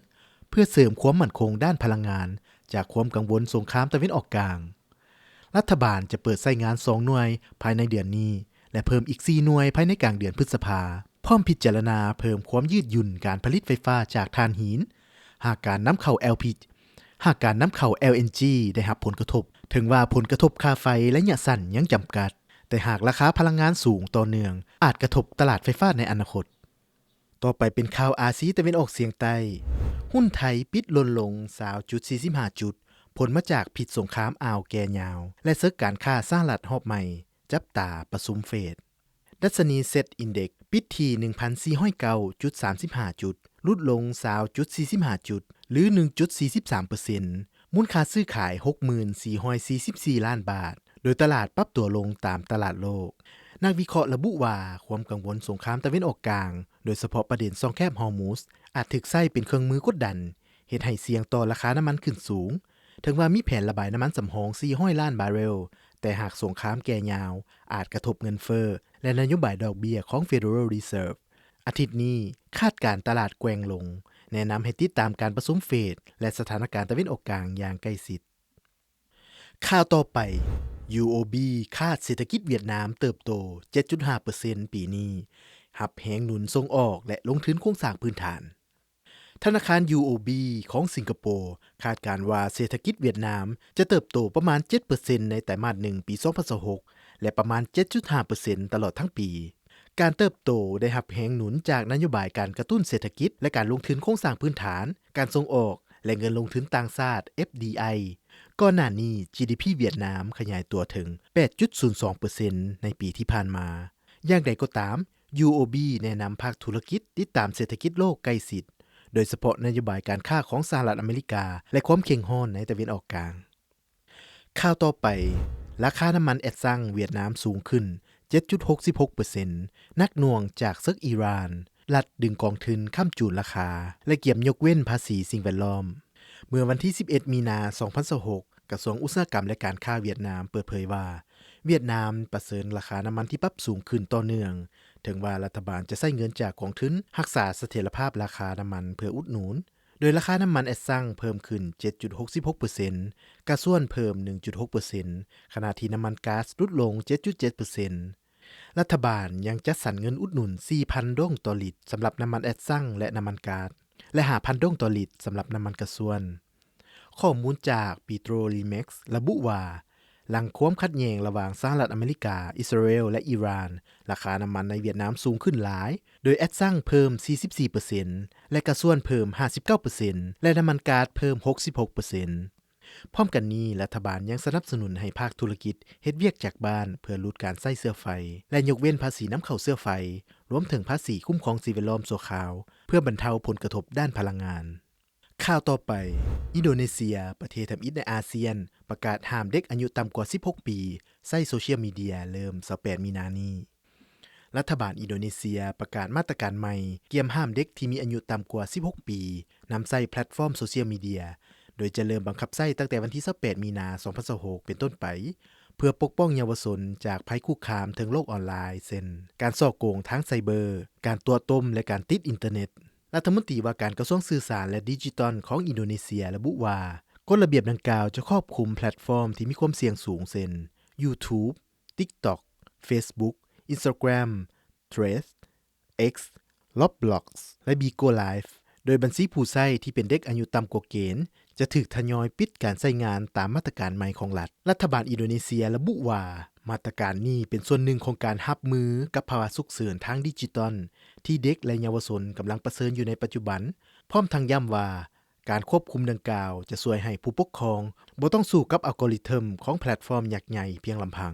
ເພື່ອເສີມຄວາມໝັ້ນຄົງດ້ານພະລັງງານ ຈາກຄວາມກັງວົນສົງຄາມຕາເວັນອອກກາງ. ລັດຖະບານຈະເປີດໃຊ້ງານສອງໜ່ວຍພາຍໃນເດືອນນີ້ ແລະ ເພີ່ມອີກສີ່ໜ່ວຍພາຍໃນກາງເດືອນພຶດສະພາ, ພ້ອມພິຈາລະນາເພີ່ມຄວາມຍືດຫຍຸ່ນການຜະລິດໄຟຟ້າຈາກຖ່ານຫີນ, ຫາກການນຳເຂົ້າ ແອລພີ ຫາກການນຳເຂົ້າ ແອລເອັນຈີ ໄດ້ຮັບຜົນກະທົບ, ເຖິງວ່າຜົນກະທົບຄ່າໄຟໄລຍະສັ້ນຍັງຈຳກັດ, ແຕ່ຫາກລາຄາພະລັງງານສູງຕໍ່ເນື່ອງ ອາດກະທົບຕະຫຼາດໄຟຟ້າໃນອະນາຄົດ. ຕໍ່ໄປເປັນຂ່າວອາຊີຕາເວັນອອກສຽງໃຕ້. ຫຸ້ນໄທປິດຫຼົ່ນລົງ 20.45 ຈຸດ, ຜົນມາຈາກພິດສົງຄາມອ່າວແກ່ຍາວ ແລະ ເສິກການຄ້າສະຫະລັດຮອບໃໝ່, ຈັບຕາປະຊຸມເຟດ. ດັດຊະນີ ເຊັດ ອິນເດັກ ປິດທີ່ 1,409.35 ຈຸດ, ຫຼຸດລົງ 20.45 ຈຸດ ຫຼື 1.43%, ມູນຄ່າຊື້ຂາຍ 64,444 ລ້ານບາດ, ໂດຍຕະຫຼາດປັບຕົວລົງຕາມຕະຫຼາດໂລກ. ນັກວິເຄາະລະບຸວ່າ ຄວາມກັງວົນສົງຄາມຕາເວັນອອກກາງ, ໂດຍສະເພາະປະເດັນຊ່ອງແຄບຮໍມຸສ, ອາດຖືກໃຊ້ເປັນເຄື່ອງມືກົດດັນ, ເຮັດໃຫ້ສ່ຽງຕໍ່ລາຄານ້ຳມັນຂຶ້ນສູງ. ເຖິງວ່າມີແຜນລະບາຍນ້ຳມັນສຳຮອງ 400 ລ້ານບາເຣວ, ແຕ່ຫາກສົງຄາມແກ່ຍາວ, ອາດກະທົບເງິນເຟີ້ ແລະ ນະໂຍບາຍດອກເບ້ຍຂອງ Federal Reserve. ອາທິດນີ້, ຄາດການຕະຫຼາດແກວ່ງລົງ, ແນະນຳໃຫ້ຕິດຕາມການປະຊຸມເຟດ ແລະ ສະຖານະການຕາເວັນອອກກາງຢ່າງໃກ້ຊິດ. ຂ່າວຕໍ່ໄປ, ຢູໂອບີ ຄາດເສດຖະກິດຫວຽດນາມເຕີບໂຕ 7.5% ປີນີ້, ຮັບແຮງໜູນສົ່ງອອກ ແລະ ລົງທຶນໂຄງສ້າງພື້ນຖານ. ທະນາຄານ ຢູໂອບີ ຂອງສິງກະໂປ ຄາດການວ່າເສດຖະກິດຫວຽດນາມຈະເຕີບໂຕປະມານ 7% ໃນໄຕມາດ ໜຶ່ງ ປີ 2026 ແລະ ປະມານ 7.5% ຕະຫຼອດທັງປີ. ການເຕີບໂຕໄດ້ຮັບແຮງໜູນຈາກນະໂຍບາຍການກະຕຸ້ນເສດຖະກິດ ແລະ ການລົງທຶນໂຄງສ້າງພື້ນຖານ, ການສົ່ງອອກ ແລະ ເງິນລົງທຶນຕ່າງຊາດ FDI. ກ່ອນໜ້ານີ້ GDP ຫວຽດນາມຂະຫຍາຍຕົວເຖິງ 8.02% ໃນປີທີ່ຜ່ານມາ. ຢ່າງໃດກໍຕາມ, ຢູໂອບີ ແນະນຳພາກທຸລະກິດຕິດຕາມເສດຖະກິດໂລກໃກ້ຊິດ, ໂດຍສະເພາະນະໂຍບາຍການຄ້າຂອງສະຫະລັດອາເມລິກາ ແລະ ຄວາມເຄັ່ງຮ້ອນໃນຕາເວັນອອກກາງ. ຂ່າວຕໍ່ໄປ, ລາຄານ້ຳມັນແອັດຊັງຫວຽດນາມສູງຂຶ້ນ 7.66%, ໜັກໜ່ວງຈາກເສິກອີຣານ, ລັດດຶງກອງທຶນຄ້ຳຈູນລາຄາ ແລະ ກຽມຍົກເວັ້ນພາສີສິ່ງແວດລ້ອມ. ເມື່ອວັນທີ ສິບເອັດ ມີນາ 2026, ກະຊວງອຸດສາຫະກຳ ແລະ ການຄ້າຫວຽດນາມເປີດເຜີຍວ່າ ຫວຽດນາມປະເຊີນລາຄານ້ຳມັນທີ່ປັບສູງຂຶ້ນຕໍ່ເນື່ອງ, ເຖິງວ່າລັດຖະບານຈະໃຊ້ເງິນຈາກກອງທຶນຮັກສາສະຖຽນລະພາບລາຄານ້ຳມັນເພື່ອອຸດໜູນ, ໂດຍລາຄານ້ຳມັນແອັດຊັງເພີ່ມຂຶ້ນ 7.66%, ກາຊວນເພີ່ມ 1.6%, ຂະນະທີ່ນ້ຳມັນກາສຫຼຸດລົງ 7.7%. ລັດຖະບານຍັງຈັດສັນເງິນອຸດໜູນ ສີ່ພັນ ໂດງຕໍ່ລິດ ສຳລັບນ້ຳມັນແອັດຊັງ ແລະ ນ້ຳມັນກາສ ແລະ ຫ້າພັນ ໂດງຕໍ່ລິດ ສຳລັບນ້ຳມັນກາຊວນ. ຂໍ້ມູນຈາກ Petrolimex ລະບຸວ່າ, ຫຼັງຄວາມຂັດແຍ່ງລະຫວ່າງສະຫະລັດອາເມລິກາ, ອິດສະຣາເອລ ແລະ ອີຣານ, ລາຄານ້ຳມັນໃນຫວຽດນາມສູງຂຶ້ນຫຼາຍ, ໂດຍແອັດຊັງເພີ່ມ 44% ແລະ ກາຊວນເພີ່ມ ຫ້າສິບເກົ້າເປີເຊັນ ແລະ ນ້ຳມັນກາສເພີ່ມ ຫົກສິບຫົກເປີເຊັນ. ພ້ອມກັນນີ້, ລັດຖະບານຍັງສະໜັບສະໜູນໃຫ້ພາກທຸລະກິດເຮັດວຽກຈາກບ້ານ ເພື່ອຫຼຸດການໃຊ້ເຊື້ອໄຟ ແລະ ຍົກເວັ້ນພາສີນຳເຂົ້າເຊື້ອໄຟ, ລວມເຖິງພາສີຄຸ້ມຄອງສິ່ງແວດລ້ອມຊົ່ວຄາວ ເພື່ອບັນເທົາຜົນກະທົບດ້ານພະລັງງານ. ຂ່າວຕໍ່ໄປ, ອິນໂດເນເຊຍ, ປະເທດທຳອິດໃນອາຊຽນ, ປະກາດຫ້າມເດັກອາຍຸຕ່ຳກວ່າ ສິບຫົກ ປີ ໃຊ້ໂຊຊຽວມີເດຍເລີ່ມ ຊາວແປດ ມີນານີ້. ລັດຖະບານອິນໂດເນເຊຍປະກາດມາດຕະການໃໝ່ ກຽມຫ້າມເດັກທີ່ມີອາຍຸຕ່ຳກວ່າ ສິບຫົກ ປີ ນຳໃຊ້ແພລດຟອມໂຊຊຽວມີເດຍ, ໂດຍຈະເລີ່ມບັງຄັບໃຊ້ຕັ້ງແຕ່ວັນທີ ຊາວແປດ ມີນາ ສອງພັນຊາວຫົກ ເປັນຕົ້ນໄປ, ເພື່ອປົກປ້ອງເຍົາວະຊົນຈາກໄພຄຸກຄາມເທິງໂລກອອນລາຍ ເຊັ່ນ ການສໍ້ໂກງທາງໄຊເບີ, ການຕົວະຕົ້ມ ແລະ ການຕິດອິນເຕີເນັດ. ລັດຖະມົນຕີວ່າການກະຊວງສື່ສານ ແລະ ດິຈິຕອນຂອງອິນໂດເນເຊຍລະບຸວ່າ, ກົດລະບຽບດັ່ງກ່າວຈະຄອບຄຸມແພລດຟອມທີ່ມີຄວາມສ່ຽງສູງ ເຊັ່ນ YouTube, TikTok, Facebook, Instagram, Threads, X, Roblox ແລະ Bigo Live, ໂດຍບັນຊີຜູ້ໃຊ້ທີ່ເປັນເດັກອາຍຸຕ່ຳກວ່າເກນ ຈະຖືກທະຍອຍປິດການໃຊ້ງານຕາມມາດຕະການໃໝ່ຂອງລັດ. ລັດຖະບານອິນໂດເນເຊຍລະບຸວ່າ, ມາດຕະການນີ້ເປັນສ່ວນໜຶ່ງຂອງການຮັບມືກັບພາວະສຸກເສີນທາງດິຈິຕອນ ທີ່ເດັກ ແລະ ເຍົາວະຊົນກຳລັງປະເຊີນຢູ່ໃນປັດຈຸບັນ, ພ້ອມທັງຢ້ຳວ່າ ການຄວບຄຸມດັ່ງກ່າວຈະຊ່ວຍໃຫ້ຜູ້ປົກຄອງບໍ່ຕ້ອງສູ້ກັບອັລໂກຣິທຶມຂອງແພລດຟອມຍັກໃຫຍ່ພຽງລຳພັງ.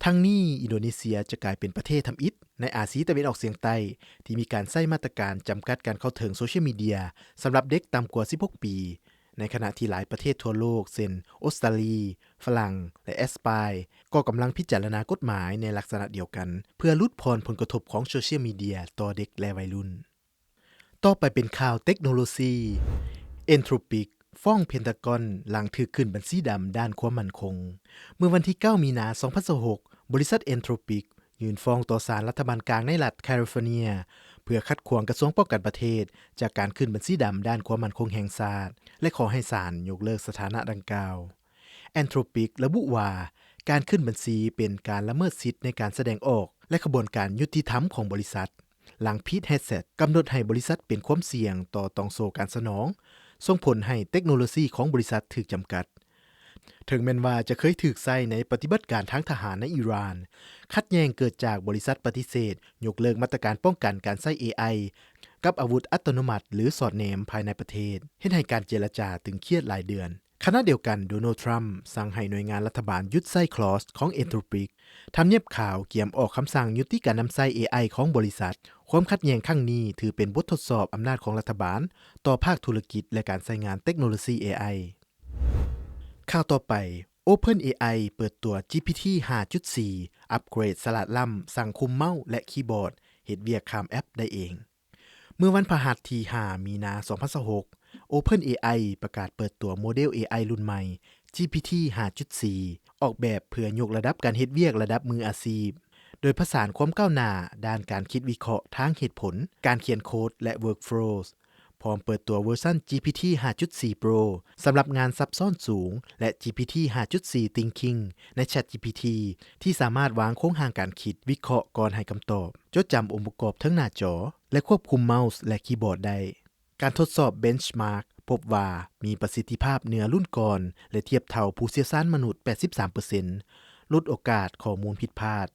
ທັງນີ້, ອິນໂດເນເຊຍຈະກາຍເປັນປະເທດທຳອິດໃນອາຊີຕາເວັນອອກສຽງໃຕ້ ທີ່ມີການໃຊ້ມາດຕະການຈຳກັດການເຂົ້າເຖິງໂຊຊຽວມີເດຍສຳລັບເດັກຕ່ຳກວ່າ ສິບຫົກ ປີ, ໃນຂະນະທີ່ຫຼາຍປະເທດທົ່ວໂລກ ເຊັ່ນ ອົດສະຕາລີ, ຝຣັ່ງ ແລະ ແອັດສະປາຍ ກໍກຳລັງພິຈາລະນາກົດໝາຍໃນລັກສະນະດຽວກັນ ເພື່ອຫຼຸດຜ່ອນຜົນກະທົບຂອງໂຊຊຽວມີເດຍຕໍ່ເດັກ ແລະ ໄວລຸ້ນ. ຕໍ່ໄປເປັນຂ່າວເຕັກໂນໂລຊີ. Anthropic ຟ້ອງ Pentagon ຫຼັງຖືກຂຶ້ນບັນຊີດຳດ້ານຄວາມໝັ້ນຄົງ. ເມື່ອວັນທີ ເກົ້າ ມີນາ ສອງພັນຊາວຫົກ, ບໍລິສັດ Anthropic ຍື່ນຟ້ອງຕໍ່ສານລັດຖະບານກາງໃນລັດ California ເພື່ອຂັດຂວາງກະຊວງປ້ອງກັນປະເທດຈາກການຂຶ້ນບັນຊີດຳດ້ານຄວາມໝັ້ນຄົງແຫ່ງຊາດ ແລະ ຂໍໃຫ້ສານຍົກເລີກສະຖານະດັ່ງກ່າວ. Anthropic ລະບຸວ່າ ການຂຶ້ນບັນຊີເປັນການລະເມີດສິດໃນການສະແດງອອກ ແລະ ຂະບວນການຍຸຕິທຳຂອງບໍລິສັດ, ຫຼັງ Pete Hegseth ກຳນົດໃຫ້ບໍລິສັດເປັນຄວາມສ່ຽງຕໍ່ຕ່ອງໂສ້ການສະໜອງ, ສົ່ງຜົນໃຫ້ເຕັກໂນໂລຊີຂອງບໍລິສັດຖືກຈຳກັດ. ເຖິງແມ່ນວ່າຈະເຄີຍຖືກໃຊ້ໃນປະຕິບັດການທາງທະຫານໃນອີຣານ, ຂັດແຍ່ງເກີດຈາກບໍລິສັດປະຕິເສດຍົກເລີກມາດຕະການປ້ອງກັນການໃຊ້ ເອໄອ ກັບອາວຸດອັດຕະໂນມັດ ຫຼື ສອດແນມພາຍໃນປະເທດ, ເຮັດໃຫ້ການເຈລະຈາຕຶງຄຽດຫຼາຍເດືອນ. ຂະນະດຽວກັນ, ໂດນັລ ທຣຳ ສັ່ງໃຫ້ໜ່ວຍງານລັດຖະບານຢຸດໃຊ້ Claude ຂອງ Anthropic. ທຳນຽບຂາວກຽມອອກຄຳສັ່ງຍຸຕິການນຳໃຊ້ ເອໄອ ຂອງບໍລິສັດ. ຄວາມຂັດແຍ່ງຄັ້ງນີ້ຖືເປັນບົດທົດສອບອຳນາດຂອງລັດຖະບານຕໍ່ພາກທຸລະກິດ ແລະ ການໃຊ້ງານເຕັກໂນໂລຊີ ເອໄອ. ຂ່າວຕໍ່ໄປ, OpenAI ເປີດຕົວ GPT ຫ້າຈຸດສີ່ ອັບເກຣດສະຫຼາດລ້ຳ, ສັ່ງຄຸມເມົາ ແລະ ຄີບອດ, ເຮັດວຽກຂ້າມແອັບໄດ້ເອງ. ເມື່ອວັນພະຫັດທີຫ້າ ມີນາ ສອງພັນຊາວຫົກ, OpenAI ປະກາດເປີດຕົວໂມເດວ ເອໄອ ລຸ້ນໃໝ່ GPT ຫ້າຈຸດສີ່ ອອກແບບເພື່ອຍົກລະດັບການເຮັດວຽກລະດັບມືອາຊີບ, ໂດຍຜະສານຄວາມກ້າວໜ້າດ້ານການຄິດວິເຄາະທາງເຫດຜົນ, ການຂຽນໂຄດ ແລະ Workflows, ພ້ອມເປີດຕົວເວີຊັນ GPT ຫ້າຈຸດສີ່ Pro ສຳລັບງານຊັບຊ້ອນສູງ ແລະ GPT ຫ້າຈຸດສີ່ Thinking ໃນ ChatGPT ທີ່ສາມາດວາງໂຄງຮ່າງການຄິດວິເຄາະກ່ອນໃຫ້ຄຳຕອບ, ຈົດຈຳອົງປະກອບເທິງໜ້າຈໍ ແລະ ຄວບຄຸມເມົາ ແລະ ຄີບອດໄດ້. ການທົດສອບ Benchmark ພົບວ່າມີປະສິດທິພາບເໜືອລຸ້ນກ່ອນ ແລະ ທຽບເທົ່າຜູ້ຊ່ຽວຊານມະນຸດ ແປດສິບສາມເປີເຊັນ, ຫຼຸດໂອກາດຂໍ້ມູນຜິດພາດ.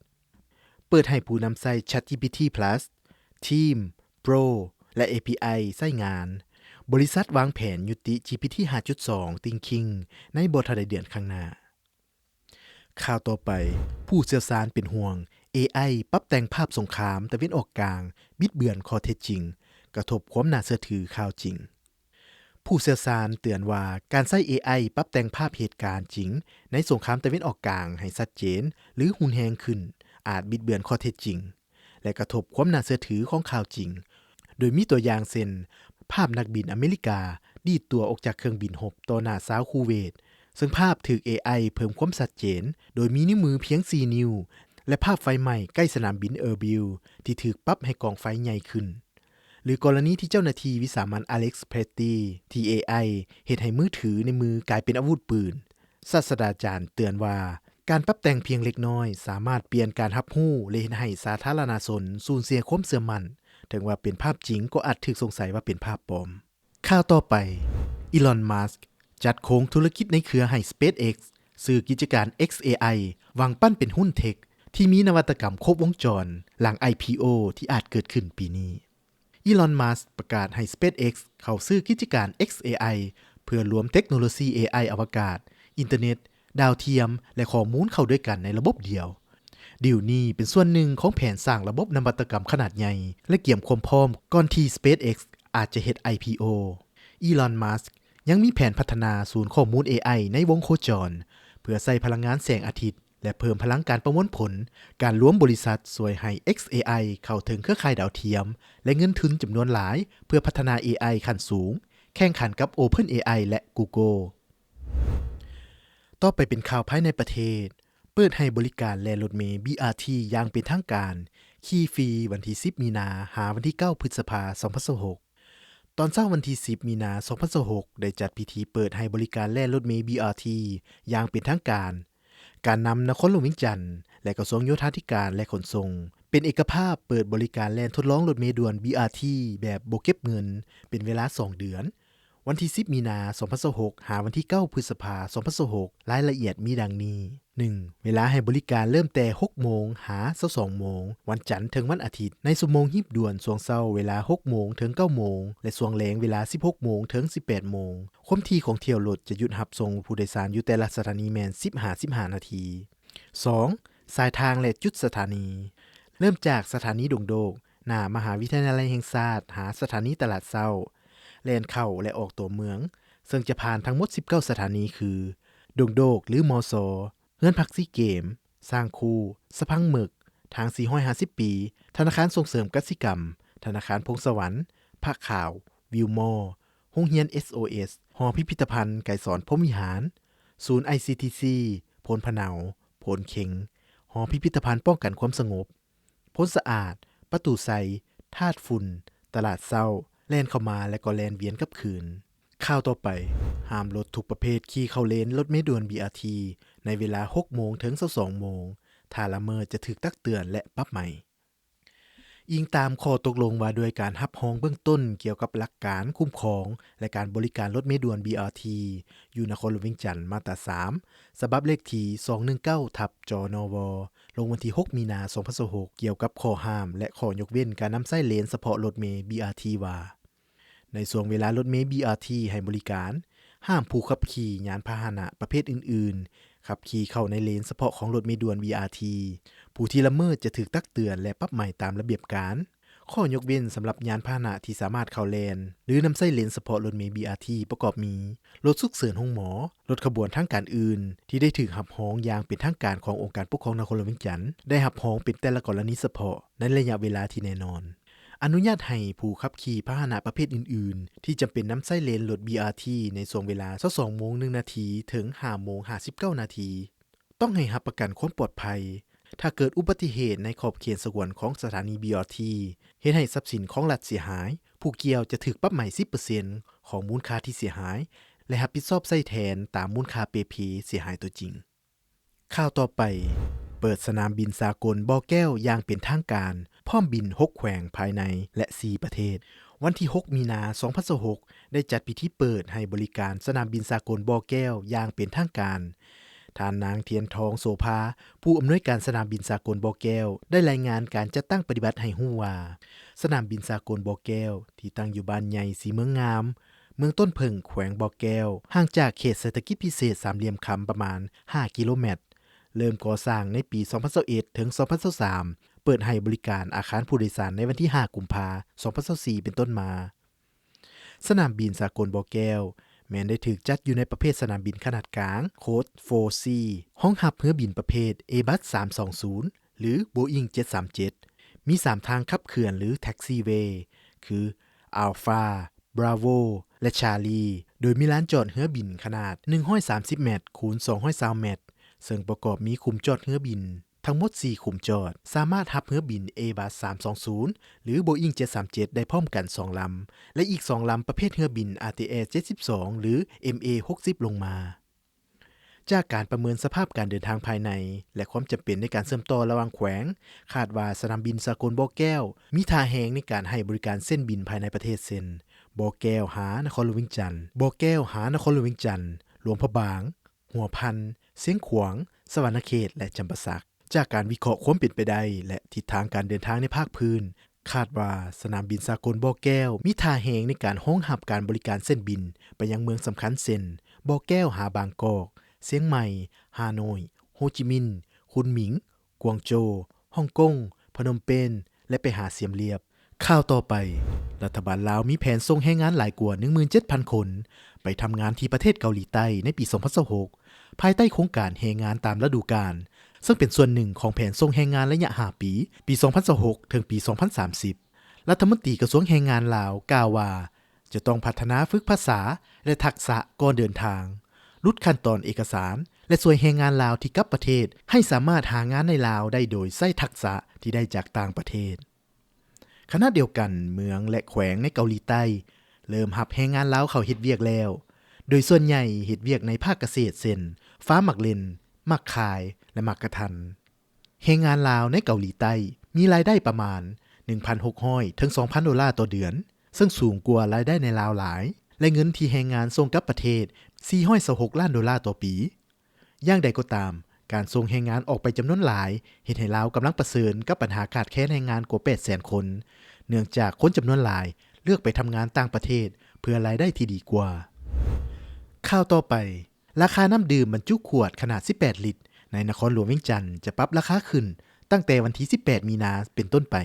ເປີດໃຫ້ຜູ້ນຳໃຊ້ ChatGPT Plus, Team, Pro ແລະ API ໃຊ້ງານ. ບໍລິສັດວາງແຜນຍຸຕິ GPT ຫ້າຈຸດສອງ Thinking ໃນບໍ່ທັນໄດ້ເດືອນຂ້າງໜ້າ. ຂ່າວຕໍ່ໄປ, ຜູ້ຊ່ຽວຊານເປັນຫ່ວງ ເອໄອ ປັບແຕ່ງພາບສົງຄາມຕາເວັນອອກກາງ, ບິດເບືອນຂໍ້ເທັດຈິງ, ກະທົບຄວາມໜ້າເຊື່ອຖືຂ່າວຈິງ. ຜູ້ຊ່ຽວຊານເຕືອນວ່າ ການໃຊ້ ເອໄອ ປັບແຕ່ງພາບເຫດການຈິງໃນສົງຄາມຕາເວັນອອກກາງໃຫ້ຊັດເຈນ ຫຼື ຮຸນແຮງຂຶ້ນ ອາດບິດເບືອນຂໍ້ເທັດຈິງ ແລະ ກະທົບຄວາມໜ້າເຊື່ອຖືຂອງຂ່າວຈິງ, ໂດຍມີຕົວຢ່າງເຊັ່ນ ພາບນັກບິນອາເມລິກາດີດຕົວອອກຈາກເຄື່ອງບິນຮົບຕໍ່ໜ້າຊາວຄູເວດ, ເຊິ່ງພາບຖືກ ເອໄອ ເພີ່ມຄວາມຊັດເຈນ ໂດຍມີນິ້ວມືພຽງສີ່ນິ້ວ, ແລະ ພາບໄຟໄໝ້ໃກ້ສະໜາມບິນເອີບິວ ທີ່ຖືກປັບໃຫ້ກອງໄຟໃຫຍ່ຂຶ້ນ. ຫຼື ກໍລະນີທີ່ເຈົ້າໜ້າທີ່ວິສາມັນ Alex Pretti ທີ່ ເອໄອ ເຮັດໃຫ້ມືຖືໃນມືກາຍເປັນອາວຸດປືນ. ສາດສະດາຈານເຕືອນວ່າ ການປັບແຕ່ງພຽງເລັກນ້ອຍສາມາດປ່ຽນການຮັບຮູ້ ແລະ ເຮັດໃຫ້ສາທາລະນະຊົນສູນເສຍຄວາມເຊື່ອໝັ້ນ, ເຖິງວ່າເປັນພາບຈິງກໍອາດຖືກສົງໄສວ່າເປັນພາບປອມ. ຂ່າວຕໍ່ໄປ, Elon Musk ຈັດໂຄງທຸລະກິດໃນເຄືອໃຫ້ SpaceX ຊື້ກິດຈະການ X A I ຫວັງປັ້ນເປັນຫຸ້ນເທັກທີ່ມີນະວັດຕະກຳຄົບວົງຈອນ ຫຼັງ ໄອພີໂອ ທີ່ອາດເກີດຂຶ້ນປີນີ້. Elon Musk ປະກາດໃຫ້ SpaceX ເຂົ້າຊື້ກິດຈະການ X A I ເພື່ອລວມເຕັກໂນໂລຊີ ເອໄອ ອະວະກາດ, ອິນເຕີເນັດ, ດາວທຽມ ແລະ ຂໍ້ມູນເຂົ້າດ້ວຍກັນໃນລະບົບດຽວ. ດີລນີ້ເປັນສ່ວນໜຶ່ງຂອງແຜນສ້າງລະບົບນະວັດຕະກຳຂະໜາດໃຫຍ່ ແລະ ກຽມຄວາມພ້ອມກ່ອນທີ່ SpaceX ອາດຈະເຮັດ ໄອພີໂອ. Elon Musk ຍັງມີແຜນພັດທະນາສູນຂໍ້ມູນ ເອໄອ ໃນວົງໂຄຈອນ ເພື່ອໃຊ້ພະລັງງານແສງອາທິດ ແລະ ເພີ່ມພະລັງການປະມວນຜົນ. ການລວມບໍລິສັດຊ່ວຍໃຫ້ X A I ເຂົ້າເຖິງເຄືອຂ່າຍດາວທຽມ ແລະ ເງິນທຶນຈຳນວນຫຼາຍ ເພື່ອພັດທະນາ ເອໄອ ຂັ້ນສູງ, ແຂ່ງຂັນກັບ OpenAI ແລະ Google. ຕໍ່ໄປເປັນຂ່າວພາຍໃນປະເທດ. ເປີດໃຫ້ບໍລິການແລ່ນລົດເມ ບີອາທີ ຢ່າງເປັນທາງການ, ຂີ່ຟຣີວັນທີສິບ ມີນາ ຫາວັນທີເກົ້າ ພຶດສະພາ ສອງພັນຊາວຫົກ. ຕອນເຊົ້າວັນທີສິບ ມີນາ ສອງພັນຊາວຫົກ ໄດ້ຈັດພິທີເປີດໃຫ້ບໍລິການແລ່ນລົດເມ ບີອາທີ ຢ່າງເປັນທາງການ. ການນຳນະຄອນຫຼວງວຽງຈັນ ແລະ ກະຊວງໂຍທາທິການ ແລະ ຂົນສົ່ງ ເປັນເອກະພາບເປີດບໍລິການແລ່ນທົດລອງລົດເມດ່ວນ ບີອາທີ ແບບບໍ່ເກັບເງິນ ເປັນເວລາສອງເດືອນ, ວັນທີສິບ ມີນາ ສອງພັນຊາວຫົກ ຫາວັນທີເກົ້າ ພຶດສະພາ ສອງພັນຊາວຫົກ. ລາຍລະອຽດມີດັ່ງນີ້. ໜຶ່ງ, ເວລາໃຫ້ບໍລິການເລີ່ມແຕ່ຫົກໂມງ ຫາ ຊາວສອງໂມງ, ວັນຈັນເຖິງວັນອາທິດ, ໃນຊົ່ວໂມງຮີບດ່ວນຊ່ວງເຊົ້າເວລາຫົກໂມງເຖິງເກົ້າໂມງ ແລະ ຊ່ວງແລງເວລາສິບຫົກໂມງເຖິງສິບແປດໂມງ. ຄວາມຖີ່ຂອງຖ້ຽວລົດຈະຢຸດຮັບສົ່ງຜູ້ໂດຍສານຢູ່ແຕ່ລະສະຖານີແມ່ນສິບຫາສິບຫ້ານາທີ. ສອງ, ສາຍທາງ ແລະ ຈຸດສະຖານີ. ເລີ່ມຈາກສະຖານີດົງໂດກ ໜ້າມະຫາວິທະຍາໄລແຫ່ງຊາດ ຫາສະຖານີຕະຫຼາດເຊົ້າ, ແລ່ນເຂົ້າ ແລະ ອອກຕົວເມືອງ, ເຊິ່ງຈະຜ່ານທັງໝົດສິບເກົ້າສະຖານີຄື ດົງໂດກ ຫຼື ມຊ, ເຮືອນພັກຊີເກມ, ຊ້າງຄູ, ສະພັງເໝິກ, ທາງສີ່ຮ້ອຍຫ້າສິບປີ, ທະນາຄານສົ່ງເສີມກະສິກຳ, ທະນາຄານພົງສະຫວັນ, ພະຂາວ, ວິວມໍ, ໂຮງຮຽນ ເອສໂອເອສ, ຫໍພິພິທະພັນໄກສອນພົມວິຫານ, ສູນ ໄອຊີທີຊີ, ໂພນພະເນົາ, ໂພນເຄັງ, ຫໍພິພິທະພັນປ້ອງກັນຄວາມສະຫງົບ, ໂພນສະອາດ, ປະຕູໄຊ, ທາດຝຸ່ນ, ຕະຫຼາດເຊົ້າ, ແລ່ນເຂົ້າມາ ແລະ ກໍແລ່ນວຽນກັບຄືນ. ຂ່າວຕໍ່ໄປ, ຫ້າມລົດທຸກປະເພດຂີ່ເຂົ້າເລນລົດເມດ່ວນ ບີອາທີ ໃນເວລາຫົກໂມງເຖິງຊາວສອງໂມງ, ຖ້າລະເມີດຈະຖືກຕັກເຕືອນ ແລະ ປັບໃໝ. ອີງຕາມຂໍ້ຕົກລົງວ່າດ້ວຍການຮັບຮອງເບື້ອງຕົ້ນກ່ຽວກັບຫຼັກການຄຸ້ມຄອງ ແລະ ການບໍລິການລົດເມດ່ວນ ບີອາທີ ຢູ່ນະຄອນຫຼວງວຽງຈັນ ມາດຕາສາມ ສະບັບເລກທີ ສອງໜຶ່ງເກົ້າ ທັບ ຈນວ ລົງວັນທີ ຫົກ ມີນາ ສອງພັນຊາວຫົກ ກ່ຽວກັບຂໍ້ຫ້າມ ແລະ ຂໍ້ຍົກເວັ້ນການນຳໃຊ້ເລນສະເພາະລົດເມ ບີອາທີ ວ່າ ໃນຊ່ວງເວລາລົດເມ ບີອາທີ ໃຫ້ບໍລິການ, ຫ້າມຜູ້ຂັບຂີ່ຍານພາຫະນະປະເພດອື່ນໆ ຂັບຂີ່ເຂົ້າໃນເລນສະເພາະຂອງລົດເມດ່ວນ ບີອາທີ. ຜູ້ທີ່ລະເມີດຈະຖືກຕັກເຕືອນ ແລະ ປັບໃໝຕາມລະບຽບການ. ຂໍ້ຍົກເວັ້ນສຳລັບຍານພາຫະນະທີ່ສາມາດເຂົ້າແລ່ນ ຫຼື ນຳໃຊ້ເລນສະເພາະລົດເມ ບີອາທີ ປະກອບມີ ລົດສຸກເສີນໂຮງໝໍ, ລົດຂະບວນທາງການອື່ນທີ່ໄດ້ຖືກຮັບຮອງຢ່າງເປັນທາງການຂອງອົງການປົກຄອງນະຄອນຫຼວງວຽງຈັນ ໄດ້ຮັບຮອງເປັນແຕ່ລະກໍລະນີສະເພາະ ໃນໄລຍະເວລາທີ່ແນ່ນອນ. ອະນຸຍາດໃຫ້ຜູ້ຂັບຂີ່ພາຫະນະປະເພດອື່ນໆ ທີ່ຈຳເປັນນຳໃຊ້ເລນລົດ ບີອາທີ ໃນຊ່ວງເວລາ ຊາວສອງໂມງ ໜຶ່ງນາທີ ເຖິງ ຫ້າໂມງ ຫ້າສິບເກົ້ານາທີ ຕ້ອງໃຫ້ຮັບປະກັນຄວາມປອດໄພ. ຖ້າເກີດອຸບັດຕິເຫດໃນຂອບເຂດສະຫງວນຂອງສະຖານີ ບີອາທີ ເຮັດໃຫ້ຊັບສິນຂອງລັດເສຍຫາຍ, ຜູ້ກ່ຽວຈະຖືກປັບໃໝ ສິບເປີເຊັນ ຂອງມູນຄ່າທີ່ເສຍຫາຍ ແລະ ຮັບຜິດຊອບໃຊ້ແທນຕາມມູນຄ່າເປ່ເພເສຍຫາຍຕົວຈິງ. ຂ່າວຕໍ່ໄປ, ເປີດສະໜາມບິນສາກົນບໍ່ແກ້ວຢ່າງເປັນທາງການ, ພ້ອມບິນຫົກແຂວງພາຍໃນ ແລະ ສີ່ປະເທດ. ວັນທີ ຫົກ ມີນາ ສອງພັນຊາວຫົກ ໄດ້ຈັດພິທີເປີດໃຫ້ບໍລິການສະໜາມບິນສາກົນບໍ່ແກ້ວຢ່າງເປັນທາງການ. ທ່ານນາງ ທຽນທອງ ໂສພາ ຜູ້ອຳນວຍການສະໜາມບິນສາກົນບໍ່ແກ້ວ ໄດ້ລາຍງານການຈັດຕັ້ງປະຕິບັດໃຫ້ຮູ້ວ່າ, ສະໜາມບິນສາກົນບໍ່ແກ້ວ ທີ່ຕັ້ງຢູ່ບ້ານໃຫຍ່ສີເມືອງງາມ, ເມືອງຕົ້ນເຜິ້ງ ແຂວງບໍ່ແກ້ວ, ຫ່າງຈາກເຂດເສດຖະກິດພິເສດສາມຫຼ່ຽມຄຳປະມານ ຫ້າກິໂລແມັດ. ເລີ່ມກໍ່ສ້າງໃນປີ ສອງພັນຊາວເອັດ ເຖິງ ສອງພັນຊາວສາມ ເປີດໃຫ້ບໍລິການອາຄານຜູ້ໂດຍສານໃນວັນທີ ຫ້າ ກຸມພາ ສອງພັນຊາວສີ່ ເປັນຕົ້ນມາ. ສະໜາມບິນສາກົນບໍ່ແກ້ວ ແມ່ນໄດ້ຖືກຈັດຢູ່ໃນປະເພດສະໜາມບິນຂະໜາດກາງ ໂຄດ ໂຟຊີ ຮອງຮັບເຮືອບິນປະເພດ ເອບັສ ສາມສອງສູນ ຫຼື ໂບອິງ ເຈັດສາມເຈັດ ມີສາມທາງຂັບເຄື່ອນ ຫຼື ແທັກຊີເວ ຄື ອາລຟາ, ບຣາໂວ ແລະ ຊາລີ ໂດຍມີລານຈອດເຮືອບິນຂະໜາດ ໜຶ່ງຮ້ອຍສາມສິບແມັດ ຄູນ ສອງຮ້ອຍຊາວແມັດ ເຊິ່ງປະກອບມີຂຸມຈອດເຮືອບິນ ທັງໝົດ ສີ່ ຂຸມຈອດ, ສາມາດຮັບເຮືອບິນ ເອບັສ ສາມສອງສູນ ຫຼື ໂບອິງ ເຈັດສາມເຈັດ ໄດ້ພ້ອມກັນ ສອງ ລຳ ແລະ ອີກ ສອງ ລຳປະເພດເຮືອບິນ ອາທີແອ ເຈັດສິບສອງ ຫຼື ເອັມເອ ຫົກສິບ ລົງມາ. ຈາກການປະເມີນສະພາບການເດີນທາງພາຍໃນ ແລະ ຄວາມຈຳເປັນໃນການເຊື່ອມຕໍ່ລະຫວ່າງແຂວງ, ຄາດວ່າສະໜາມບິນສາກົນບໍ່ແກ້ວ ມີທ່າແຮງໃນການໃຫ້ບໍລິການເຊັ່ນບິນພາຍໃນປະເທດ ເຊັ່ນ ບໍ່ແກ້ວຫານະຄອນຫຼວງວຽງຈັນ, ບໍ່ແກ້ວຫານະຄອນຫຼວງວຽງຈັນ, ຫຼວງພະບາງ, ຫົວພັນ, ຊຽງຂວາງ, ສະຫວັນນະເຂດ ແລະ ຈຳປາສັກ. ຈາກການວິເຄາະຄວາມເປັນໄປໄດ້ ແລະ ທິດທາງການເດີນທາງໃນພາກພື້ນ, ຄາດວ່າສະໜາມບິນສາກົນບໍ່ແກ້ວ ມີທ່າແຮງໃນການຮອງຮັບການບໍລິການເຊັ່ນບິນໄປຍັງເມືອງສຳຄັນເຊັ່ນ ບໍ່ແກ້ວຫາບາງກອກ, ຊຽງໃໝ່, ຮ່າໂນ້ຍ, ໂຮຈິມິນ, ຄຸນໝິງ, ກວາງໂຈ, ຮ່ອງກົງ, ພະນົມເປນ ແລະ ໄປຫາຊຽມລຽບ. ຂ່າວຕໍ່ໄປ, ລັດຖະບານລາວມີແຜນສົ່ງແຮງງານຫຼາຍກວ່າ ໜຶ່ງໝື່ນເຈັດພັນຄົນ ໄປທຳງານທີ່ປະເທດເກົາຫຼີໃຕ້ໃນປີ ສອງພັນຊາວຫົກ ພາຍໃຕ້ໂຄງການແຮງງານຕາມລະດູການ, ເຊິ່ງເປັນສ່ວນໜຶ່ງຂອງແຜນສົ່ງແຮງງານໄລຍະຫ້າປີ, ປີ ສອງພັນຊາວຫົກ ເຖິງປີ ສອງພັນສາມສິບ. ລັດຖະມົນຕີກະຊວງແຮງງານລາວກ່າວວ່າ ຈະຕ້ອງພັດທະນາຝຶກພາສາ ແລະ ທັກສະກ່ອນເດີນທາງ, ຫຼຸດຂັ້ນຕອນເອກະສານ ແລະ ຊ່ວຍແຮງງານລາວທີ່ກັບປະເທດໃຫ້ສາມາດຫາງານໃນລາວໄດ້ໂດຍໃຊ້ທັກສະທີ່ໄດ້ຈາກຕ່າງປະເທດ. ຂະນະດຽວກັນ, ເມືອງ ແລະ ແຂວງໃນເກົາຫຼີໃຕ້ເລີ່ມຮັບແຮງງານລາວເຂົ້າເຮັດວຽກແລ້ວ, ໂດຍສ່ວນໃຫຍ່ເຮັດວຽກໃນພາກກະເສດ ເຊັ່ນ ຟາມໝາກເລັ່ນ, ໝາກຄາຍ ແລະ ໝາກກະທັນ. ແຮງງານລາວໃນເກົາຫຼີໃຕ້ມີລາຍໄດ້ປະມານ ໜຶ່ງພັນຫົກຮ້ອຍ ເຖິງ ສອງພັນໂດລາຕໍ່ເດືອນ, ເຊິ່ງສູງກວ່າລາຍໄດ້ໃນລາວຫຼາຍ ແລະ ເງິນທີ່ແຮງງານສົ່ງກັບປະເທດ ສີ່ຮ້ອຍຊາວຫົກລ້ານໂດລາຕໍ່ປີ. ຢ່າງໃດກໍຕາມ, ການສົ່ງແຮງງານອອກໄປຈຳນວນຫຼາຍ ເຮັດໃຫ້ລາວກຳລັງປະເຊີນກັບບັນຫາຂາດແຄນແຮງງານກວ່າ ແປດແສນຄົນ, ເນື່ອງຈາກຄົນຈຳນວນຫຼາຍເລືອກໄປທຳງານຕ່າງປະເທດເພື່ອລາຍໄດ້ທີ່ດີກວ່າ. ຂ່າວຕໍ່ໄປ, ລາຄານ້ຳດື່ມບັນຈຸຂວດຂະໜາດ ສິບແປດລິດ ໃນນະຄອນຫຼວງວຽງຈັນ ຈະປັບລາຄາຂຶ້ນຕັ້ງແຕ່ວັນທີ ສິບແປດ ມີນາ ເປັນຕົ້ນໄປ.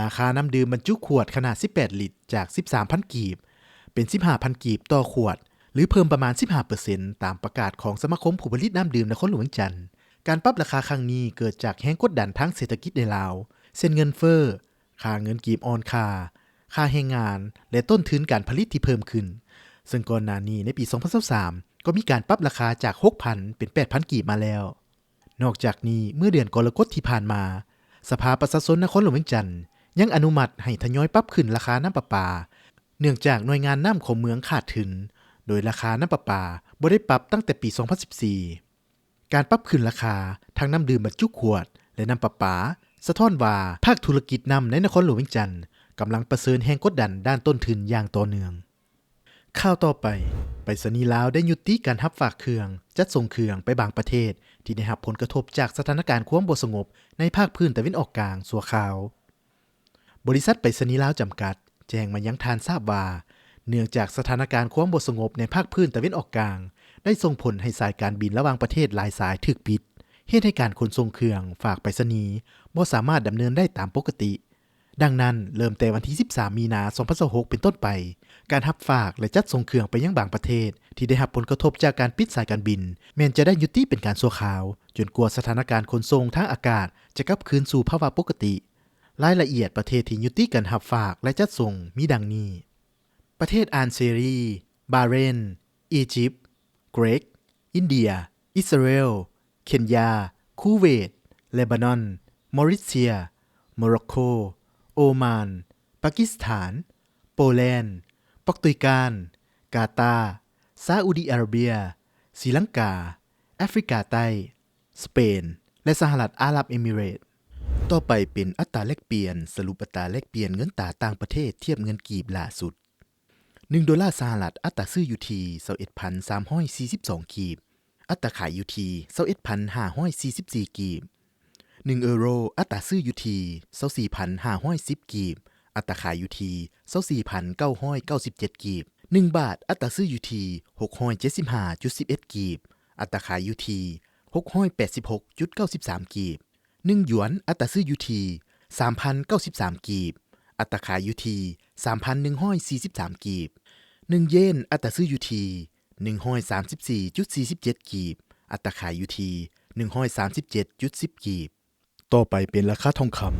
ລາຄານ້ຳດື່ມບັນຈຸຂວດຂະໜາດ ສິບແປດລິດ ຈາກ ສິບສາມພັນ ກີບ ເປັນ ສິບຫ້າພັນ ກີບຕໍ່ຂວດ ຫຼື ເພີ່ມປະມານ ສິບຫ້າເປີເຊັນ ຕາມປະກາດຂອງສະມາຄົມຜູ້ຜະລິດນ້ຳດື່ມນະຄອນຫຼວງວຽງຈັນ. ການປັບລາຄາຄັ້ງນີ້ເກີດຈາກແຮງກົດດັນທາງເສດຖະກິດໃນລາວ ເຊັ່ນເງິນເຟີ້, ຄ່າເງິນກີບອ່ອນຄ່າ, ຄ່າແຮງງານ ແລະ ຕົ້ນທຶນການຜະລິດທີ່ເພີ່ມຂຶ້ນ, ເຊິ່ງກ່ອນໜ້ານີ້ໃນປີ ສອງພັນຊາວສາມ ກໍມີການປັບລາຄາຈາກ ຫົກພັນ ເປັນ ແປດພັນ ກີບມາແລ້ວ. ນອກຈາກນີ້, ເມື່ອເດືອນກໍລະກົດທີ່ຜ່ານມາ, ສະພາປະຊາຊົນນະຄອນຫຼວງວຽງຈັນຍັງອະນຸມັດໃຫ້ທະຍອຍປັບຂຶ້ນລາຄານ້ຳປະປາ, ເນື່ອງຈາກໜ່ວຍງານນ້ຳຂອງເມືອງຂາດທຶນ, ໂດຍລາຄານ້ຳປະປາບໍ່ໄດ້ປັບຕັ້ງແຕ່ປີ ສອງພັນສິບສີ່. ການປັບຂຶ້ນລາຄາທັງນ້ຳດື່ມບັນຈຸຂວດ ແລະ ນ້ຳປະປາ ສະທ້ອນວ່າພາກທຸລະກິດນ້ຳໃນນະຄອນຫຼວງວຽງຈັນກຳລັງປະເຊີນແຮງກົດດັນດ້ານຕົ້ນທຶນຢ່າງຕໍ່ເນື່ອງ. ຂ່າວຕໍ່ໄປ, ໄປສະນີລາວໄດ້ຍຸຕິການຮັບຝາກເຄື່ອງ, ຈັດສົ່ງເຄື່ອງໄປບາງປະເທດທີ່ໄດ້ຮັບຜົນກະທົບຈາກສະຖານະການຄວາມບໍ່ສະຫງົບໃນພາກພື້ນຕາເວັນອອກກາງຊົ່ວຄາວ. ບໍລິສັດໄປສະນີລາວຈຳກັດແຈ້ງມາຍັງທ່ານຊາບວ່າ, ເນື່ອງຈາກສະຖານະການຄວາມບໍ່ສະຫງົບໃນພາກພື້ນຕາເວັນອອກກາງ ໄດ້ສົ່ງຜົນໃຫ້ສາຍການບິນລະຫວ່າງປະເທດຫຼາຍສາຍຖືກປິດ, ເຮັດໃຫ້ການຂົນສົ່ງເຄື່ອງຝາກໄປສະນີບໍ່ສາມາດດຳເນີນໄດ້ຕາມປົກກະຕິ. ດັ່ງນັ້ນ, ເລີ່ມແຕ່ວັນທີສິບສາມ ມີນາ ສອງພັນຊາວຫົກ ເປັນຕົ້ນໄປ, ການຮັບຝາກ ແລະ ຈັດສົ່ງເຄື່ອງໄປຍັງບາງປະເທດທີ່ໄດ້ຮັບຜົນກະທົບຈາກການປິດສາຍການບິນ ແມ່ນຈະໄດ້ຍຸຕິເປັນການຊົ່ວຄາວ, ຈົນກວ່າສະຖານະການຂົນສົ່ງທາງອາກາດຈະກັບຄືນສູ່ພາວະປົກກະຕິ. ລາຍລະອຽດປະເທດທີ່ຍຸຕິການຮັບຝາກ ແລະ ຈັດສົ່ງມີດັ່ງນີ້: ປະເທດອານເຊຣີ, ບາເຣນ, ອີຢິບ, ເກຣັກ, ອິນເດຍ, ອິດສະຣາເອລ, ເຄນຍາ, ຄູເວດ, ເລບານອນ, ມໍຣິດເຊຍ, ໂມຣັອກໂກ, ໂອມານ, ປາກິສຖານ, ໂປແລນ, ປອກຕຸຍການ, ກາຕາ, ຊາອຸດີອາຣາເບຍ, ສີລັງກາ, ແອຟຣິກາໃຕ້, ສະເປນ ແລະ ສະຫະລັດອາຣັບເອມິເຣດ. ຕໍ່ໄປເປັນອັດຕາແລກປ່ຽນ, ສະຫຼຸບອັດຕາແລກປ່ຽນເງິນຕາຕ່າງປະເທດທຽບເງິນກີບຫຼ້າສຸດ. ໜຶ່ງໂດລາສະຫະລັດ ອັດຕາຊື້ຢູ່ທີ່ ຊາວເອັດພັນສາມຮ້ອຍສີ່ສິບສອງ ກີບ, ອັດຕາຂາຍຢູ່ທີ່ ຊາວເອັດພັນຫ້າຮ້ອຍສີ່ສິບສີ່ ກີບ. ໜຶ່ງເອີໂຣ ອັດຕາຊື້ຢູ່ທີ່ ຊາວສີ່ພັນຫ້າຮ້ອຍສິບ ກີບ, ອັດຕາຂາຍຢູ່ທີ່ ຊາວສີ່ພັນເກົ້າຮ້ອຍເກົ້າສິບເຈັດ ກີບ. ໜຶ່ງບາດ ອັດຕາຊື້ຢູ່ທີ່ ຫົກຮ້ອຍເຈັດສິບຫ້າຈຸດສິບເອັດ ກີບ, ອັດຕາຂາຍຢູ່ທີ່ ຫົກຮ້ອຍແປດສິບຫົກຈຸດເກົ້າສິບສາມ ກີບ. ໜຶ່ງຢວນ ອັດຕາຊື້ຢູ່ທີ່ ສາມພັນເກົ້າສິບສາມ ກີບ, ອັດຕາຂາຍຢູ່ທີ່ ສາມພັນໜຶ່ງຮ້ອຍສີ່ສິບສາມ ກີບ. ໜຶ່ງເຢນ ອັດຕາຊື້ຢູ່ທີ່ ໜຶ່ງຮ້ອຍສາມສິບສີ່ຈຸດສີ່ສິບເຈັດ ກີບ, ອັດຕາຂາຍຢູ່ທີ່ ໜຶ່ງຮ້ອຍສາມສິບເຈັດຈຸດສິບ ກີບ. ຕໍ່ໄປເປັນລາຄາທອງຄຳ.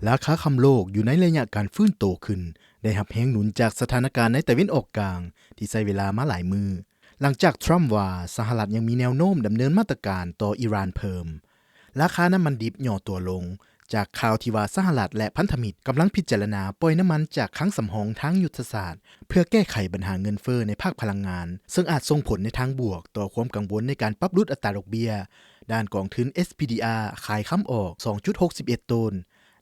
ລາຄາຄຳໂລກຢູ່ໃນໄລຍະການຟື້ນໂຕຂຶ້ນ, ໄດ້ຮັບແຮງໜູນຈາກສະຖານະການໃນຕາເວັນອອກກາງທີ່ໃຊ້ເວລາມາຫຼາຍມື້. ຫຼັງຈາກທຣຳວ່າສະຫະລັດຍັງມີແນວໂນ້ມດຳເນີນມາດຕະການຕໍ່ອີຣານເພີ່ມ, ລາຄານ້ຳມັນດິບຫຍໍ້ຕົວລົງ ຈາກຂ່າວທີ່ວ່າສະຫະລັດ ແລະ ພັນທະມິດກຳລັງພິຈາລະນາປ່ອຍນ້ຳມັນຈາກຄັງສຳຮອງທາງຍຸດທະສາດ ເພື່ອແກ້ໄຂບັນຫາເງິນເຟີ້ໃນພາກພະລັງງານ, ເຊິ່ງອາດສົ່ງຜົນໃນທາງບວກຕໍ່ຄວາມກັງວົນໃນການປັບຫຼຸດອັດຕາດອກເບ້ຍ ດ້ານກອງທຶນ ເອສພີດີອາ ຂາຍຄຳອອກ ສອງຈຸດຫົກສິບເອັດໂຕນ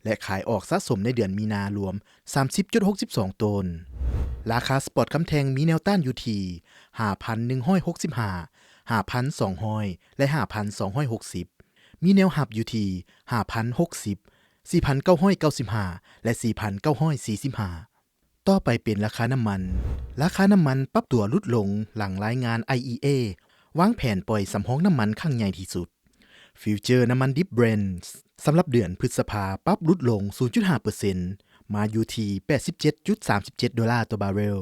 ແລະ ຂາຍອອກສະສົມໃນເດືອນມີນາລວມ ສາມສິບຈຸດຫົກສິບສອງໂຕນ. ລາຄາສະປອດຄຳແທ່ງມີແນວຕ້ານຢູ່ທີ່ ຫ້າພັນໜຶ່ງຮ້ອຍຫົກສິບຫ້າ, ຫ້າພັນສອງຮ້ອຍ ແລະ ຫ້າພັນສອງຮ້ອຍຫົກສິບ, ມີແນວຮັບຢູ່ທີ່ ຫ້າພັນຫົກສິບ, ສີ່ພັນເກົ້າຮ້ອຍເກົ້າສິບຫ້າ ແລະ ສີ່ພັນເກົ້າຮ້ອຍສີ່ສິບຫ້າ. ຕໍ່ໄປເປັນລາຄານ້ຳມັນ. ລາຄານ້ຳມັນປັບຕົວຫຼຸດລົງຫຼັງລາຍງານ ໄອອີເອ ວາງແຜນປ່ອຍສຳຮອງນ້ຳມັນຄັ້ງໃຫຍ່ທີ່ສຸດ. ຟິວເຈີນ້ຳມັນດິບ Brent ສຳລັບເດືອນພຶດສະພາປັບຫຼຸດລົງ ສູນຈຸດຫ້າເປີເຊັນ ມາຢູ່ທີ່ ແປດສິບເຈັດຈຸດສາມສິບເຈັດໂດລາຕໍ່ບາເຣວ,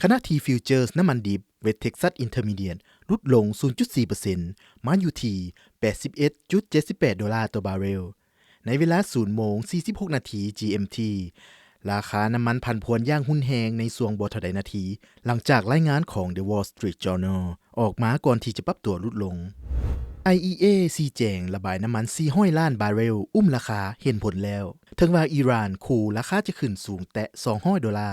ຂະນະທີ່ຟິວເຈີນ້ຳມັນດິບ West Texas Intermediate ຫຼຸດລົງ ສູນຈຸດສີ່ເປີເຊັນ ມາຢູ່ທີ່ ແປດສິບເອັດຈຸດເຈັດສິບແປດໂດລາຕໍ່ບາເຣວ. ໃນເວລາ ສູນໂມງ ສີ່ສິບຫົກນາທີ ຈີເອັມທີ, ລາຄານ້ຳມັນຜັນຜວນຢ່າງຮຸນແຮງໃນຊ່ວງບໍ່ເທົ່າໃດນາທີ ຫຼັງຈາກລາຍງານຂອງ The Wall Street Journal ອອກມາກ່ອນທີ່ຈະປັບຕົວຫຼຸດລົງ. ໄອອີເອ ຊີ້ແຈງລະບາຍນ້ຳມັນ ສີ່ຮ້ອຍລ້ານບາເຣວ ອຸ້ມລາຄາ, ເຫັນຜົນແລ້ວ. ເຖິງວ່າອີຣານຂູ່ລາຄາຈະຂຶ້ນສູງແຕະ ສອງຮ້ອຍໂດລາ,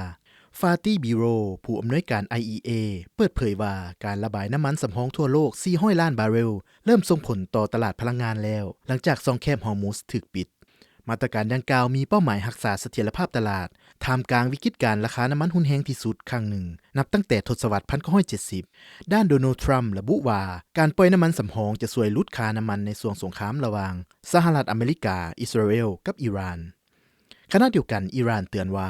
Fatih Birol ຜູ້ອຳນວຍການ ໄອອີເອ ເປີດເຜີຍວ່າ ການລະບາຍນ້ຳມັນສຳຮອງທົ່ວໂລກ ສີ່ຮ້ອຍລ້ານບາເຣວ ເລີ່ມສົ່ງຜົນຕໍ່ຕະຫຼາດພະລັງງານແລ້ວ, ຫຼັງຈາກຊ່ອງແຄບຮອຣມຸດຖືກປິດ. ມາດຕະການດັ່ງກ່າວມີເປົ້າໝາຍຮັກສາສະຖຽນລະພາບຕະຫຼາດ, ທ່າມກາງວິກິດການລາຄານ້ຳມັນຮຸນແຮງທີ່ສຸດຄັ້ງໜຶ່ງ ນັບຕັ້ງແຕ່ທົດສະວັດ ໜຶ່ງພັນເກົ້າຮ້ອຍເຈັດສິບ. ດ້ານ Donald Trump ລະບຸວ່າ ການປ່ອຍນ້ຳມັນສຳຮອງຈະຊ່ວຍຫຼຸດຄ່ານ້ຳມັນໃນຊ່ວງສົງຄາມລະຫວ່າງສະຫະລັດອາເມລິກາ, ອິດສະຣາເອລ ກັບອີຣານ. ຂະນະດຽວກັນ, ອີຣານເຕືອນວ່າ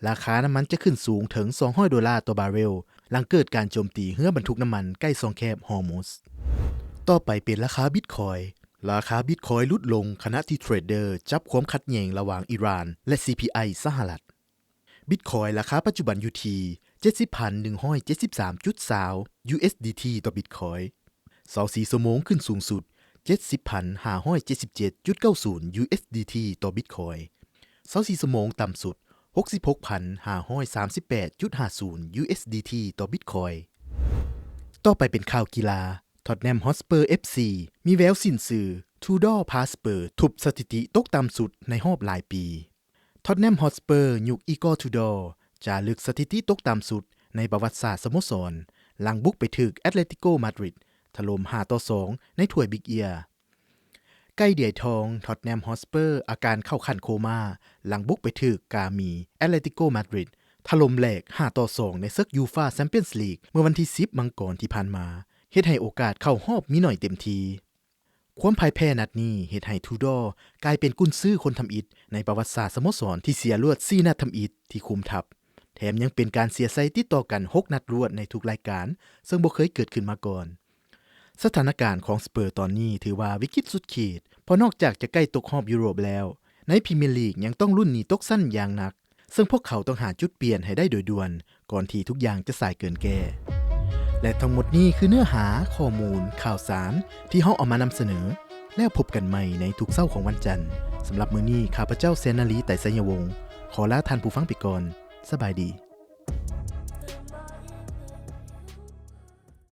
ລາຄານ້ຳມັນຈະຂຶ້ນສູງເຖິງ ສອງຮ້ອຍໂດລາຕໍ່ບາເຣວ ຫຼັງເກີດການໂຈມຕີເຮືອບັນທຸກນ້ຳມັນໃກ້ຊ່ອງແຄບຮອຣມຸດ. ຕໍ່ໄປເປັນລາຄາບິດຄອຍ. ລາຄາບິດຄອຍຫຼຸດລົງ ຂະນະທີ່ເທຣດເດີຈັບຄວາມຂັດແຍ່ງລະຫວ່າງອີຣານ ແລະ ຊີພີໄອ ສະຫະລັດ. ບິດຄອຍລາຄາປັດຈຸບັນຢູ່ທີ່ ເຈັດສິບພັນໜຶ່ງຮ້ອຍເຈັດສິບສາມຈຸດຊາວ ຢູເອສດີທີຕໍ່ບິດຄອຍ. ຊາວສີ່ຊົ່ວໂມງຂຶ້ນສູງສຸດ ເຈັດສິບພັນຫ້າຮ້ອຍເຈັດສິບເຈັດຈຸດເກົ້າສູນ ຢູເອສດີທີຕໍ່ບິດຄອຍ. ຊາວສີ່ຊົ່ວໂມງຕ່ຳສຸດ ຫົກສິບຫົກພັນຫ້າຮ້ອຍສາມສິບແປດຈຸດຫ້າສູນ ຢູເອສດີທີຕໍ່ບິດຄອຍ. ຕໍ່ໄປເປັນຂ່າວກິລາ. Tottenham Hotspur ເອັຟຊີ ມີແວວສິ້ນຊື່ Tudor Hotspur ທຸບສະຖິຕິຕົກຕ່ຳສຸດໃນຮອບຫຼາຍປີ. Tottenham Hotspur ຍຸກ Igor Tudor ຈາລຶກສະຖິຕິຕົກຕ່ຳສຸດໃນປະຫວັດສາດສະໂມສອນ ຫຼັງບຸກໄປຖືກ Atletico Madrid ຖະຫຼົ່ມ ຫ້າຕໍ່ສອງ ໃນຖ້ວຍ Big Ear. ໄກ່ເດືອຍທອງ ທອດແນມ ຮອດສະເປີ ອາການເຂົ້າຂັ້ນໂຄມາ ຫຼັງບຸກໄປຖືກກາມີ ແອັດເລຕິໂກ ມາດຣິດ ຖະຫຼົ່ມແຫຼກ ຫ້າຕໍ່ສອງ ໃນເສິກ ຢູຟາ ແຊມປຽນສລີກ ເມື່ອວັນທີ ສິບ ມັງກອນທີ່ຜ່ານມາ ເຮັດໃຫ້ໂອກາດເຂົ້າຮອບມີໜ້ອຍເຕັມທີ. ຄວາມພ່າຍແພ້ນັດນີ້ເຮັດໃຫ້ ທູດໍ ກາຍເປັນກຸນຊືຄົນທຳອິດໃນປະຫວັດສາດສະໂມສອນທີ່ເສຍລວດ ສີ່ ນັດທຳອິດທີ່ຄຸມທັບ, ແຖມຍັງເປັນການເສຍໄຊຕິດຕໍ່ກັນ ຫົກ ນັດລວດໃນທຸກລາຍການ ເຊິ່ງບໍ່ເຄີຍເກີດຂຶ້ນມາກ່ອນ. ສະຖານະການຂອງສະເປີຕອນນີ້ຖືວ່າວິກິດສຸດຂີດ ເພາະນອກຈາກຈະໃກ້ຕົກຮອບຢູໂຣບແລ້ວ, ໃນພຣີເມຍລີກຍັງຕ້ອງລຸ້ນໜີຕົກຊັ້ນຢ່າງໜັກ, ເຊິ່ງພວກເຂົາຕ້ອງຫາຈຸດປ່ຽນໃຫ້ໄດ້ໂດຍດ່ວນ ກ່ອນທີ່ທຸກຢ່າງຈະສາຍເກີນແກ້. ແລະ ທັງໝົດນີ້ຄືເນື້ອຫາຂໍ້ມູນຂ່າວສານທີ່ເຮົາເອົາມານຳສະເໜີ. ແລ້ວພົບກັນໃໝ່ໃນທຸກເຊົ້າຂອງວັນຈັນ. ສຳລັບມື້ນີ້ ຂ້າພະເຈົ້າ ແສນນາລີ ໄຕໄຊຍະວົງ ຂໍລາທ່ານຜູ້ຟັງໄປກ່ອນ. ສະບາຍດີ.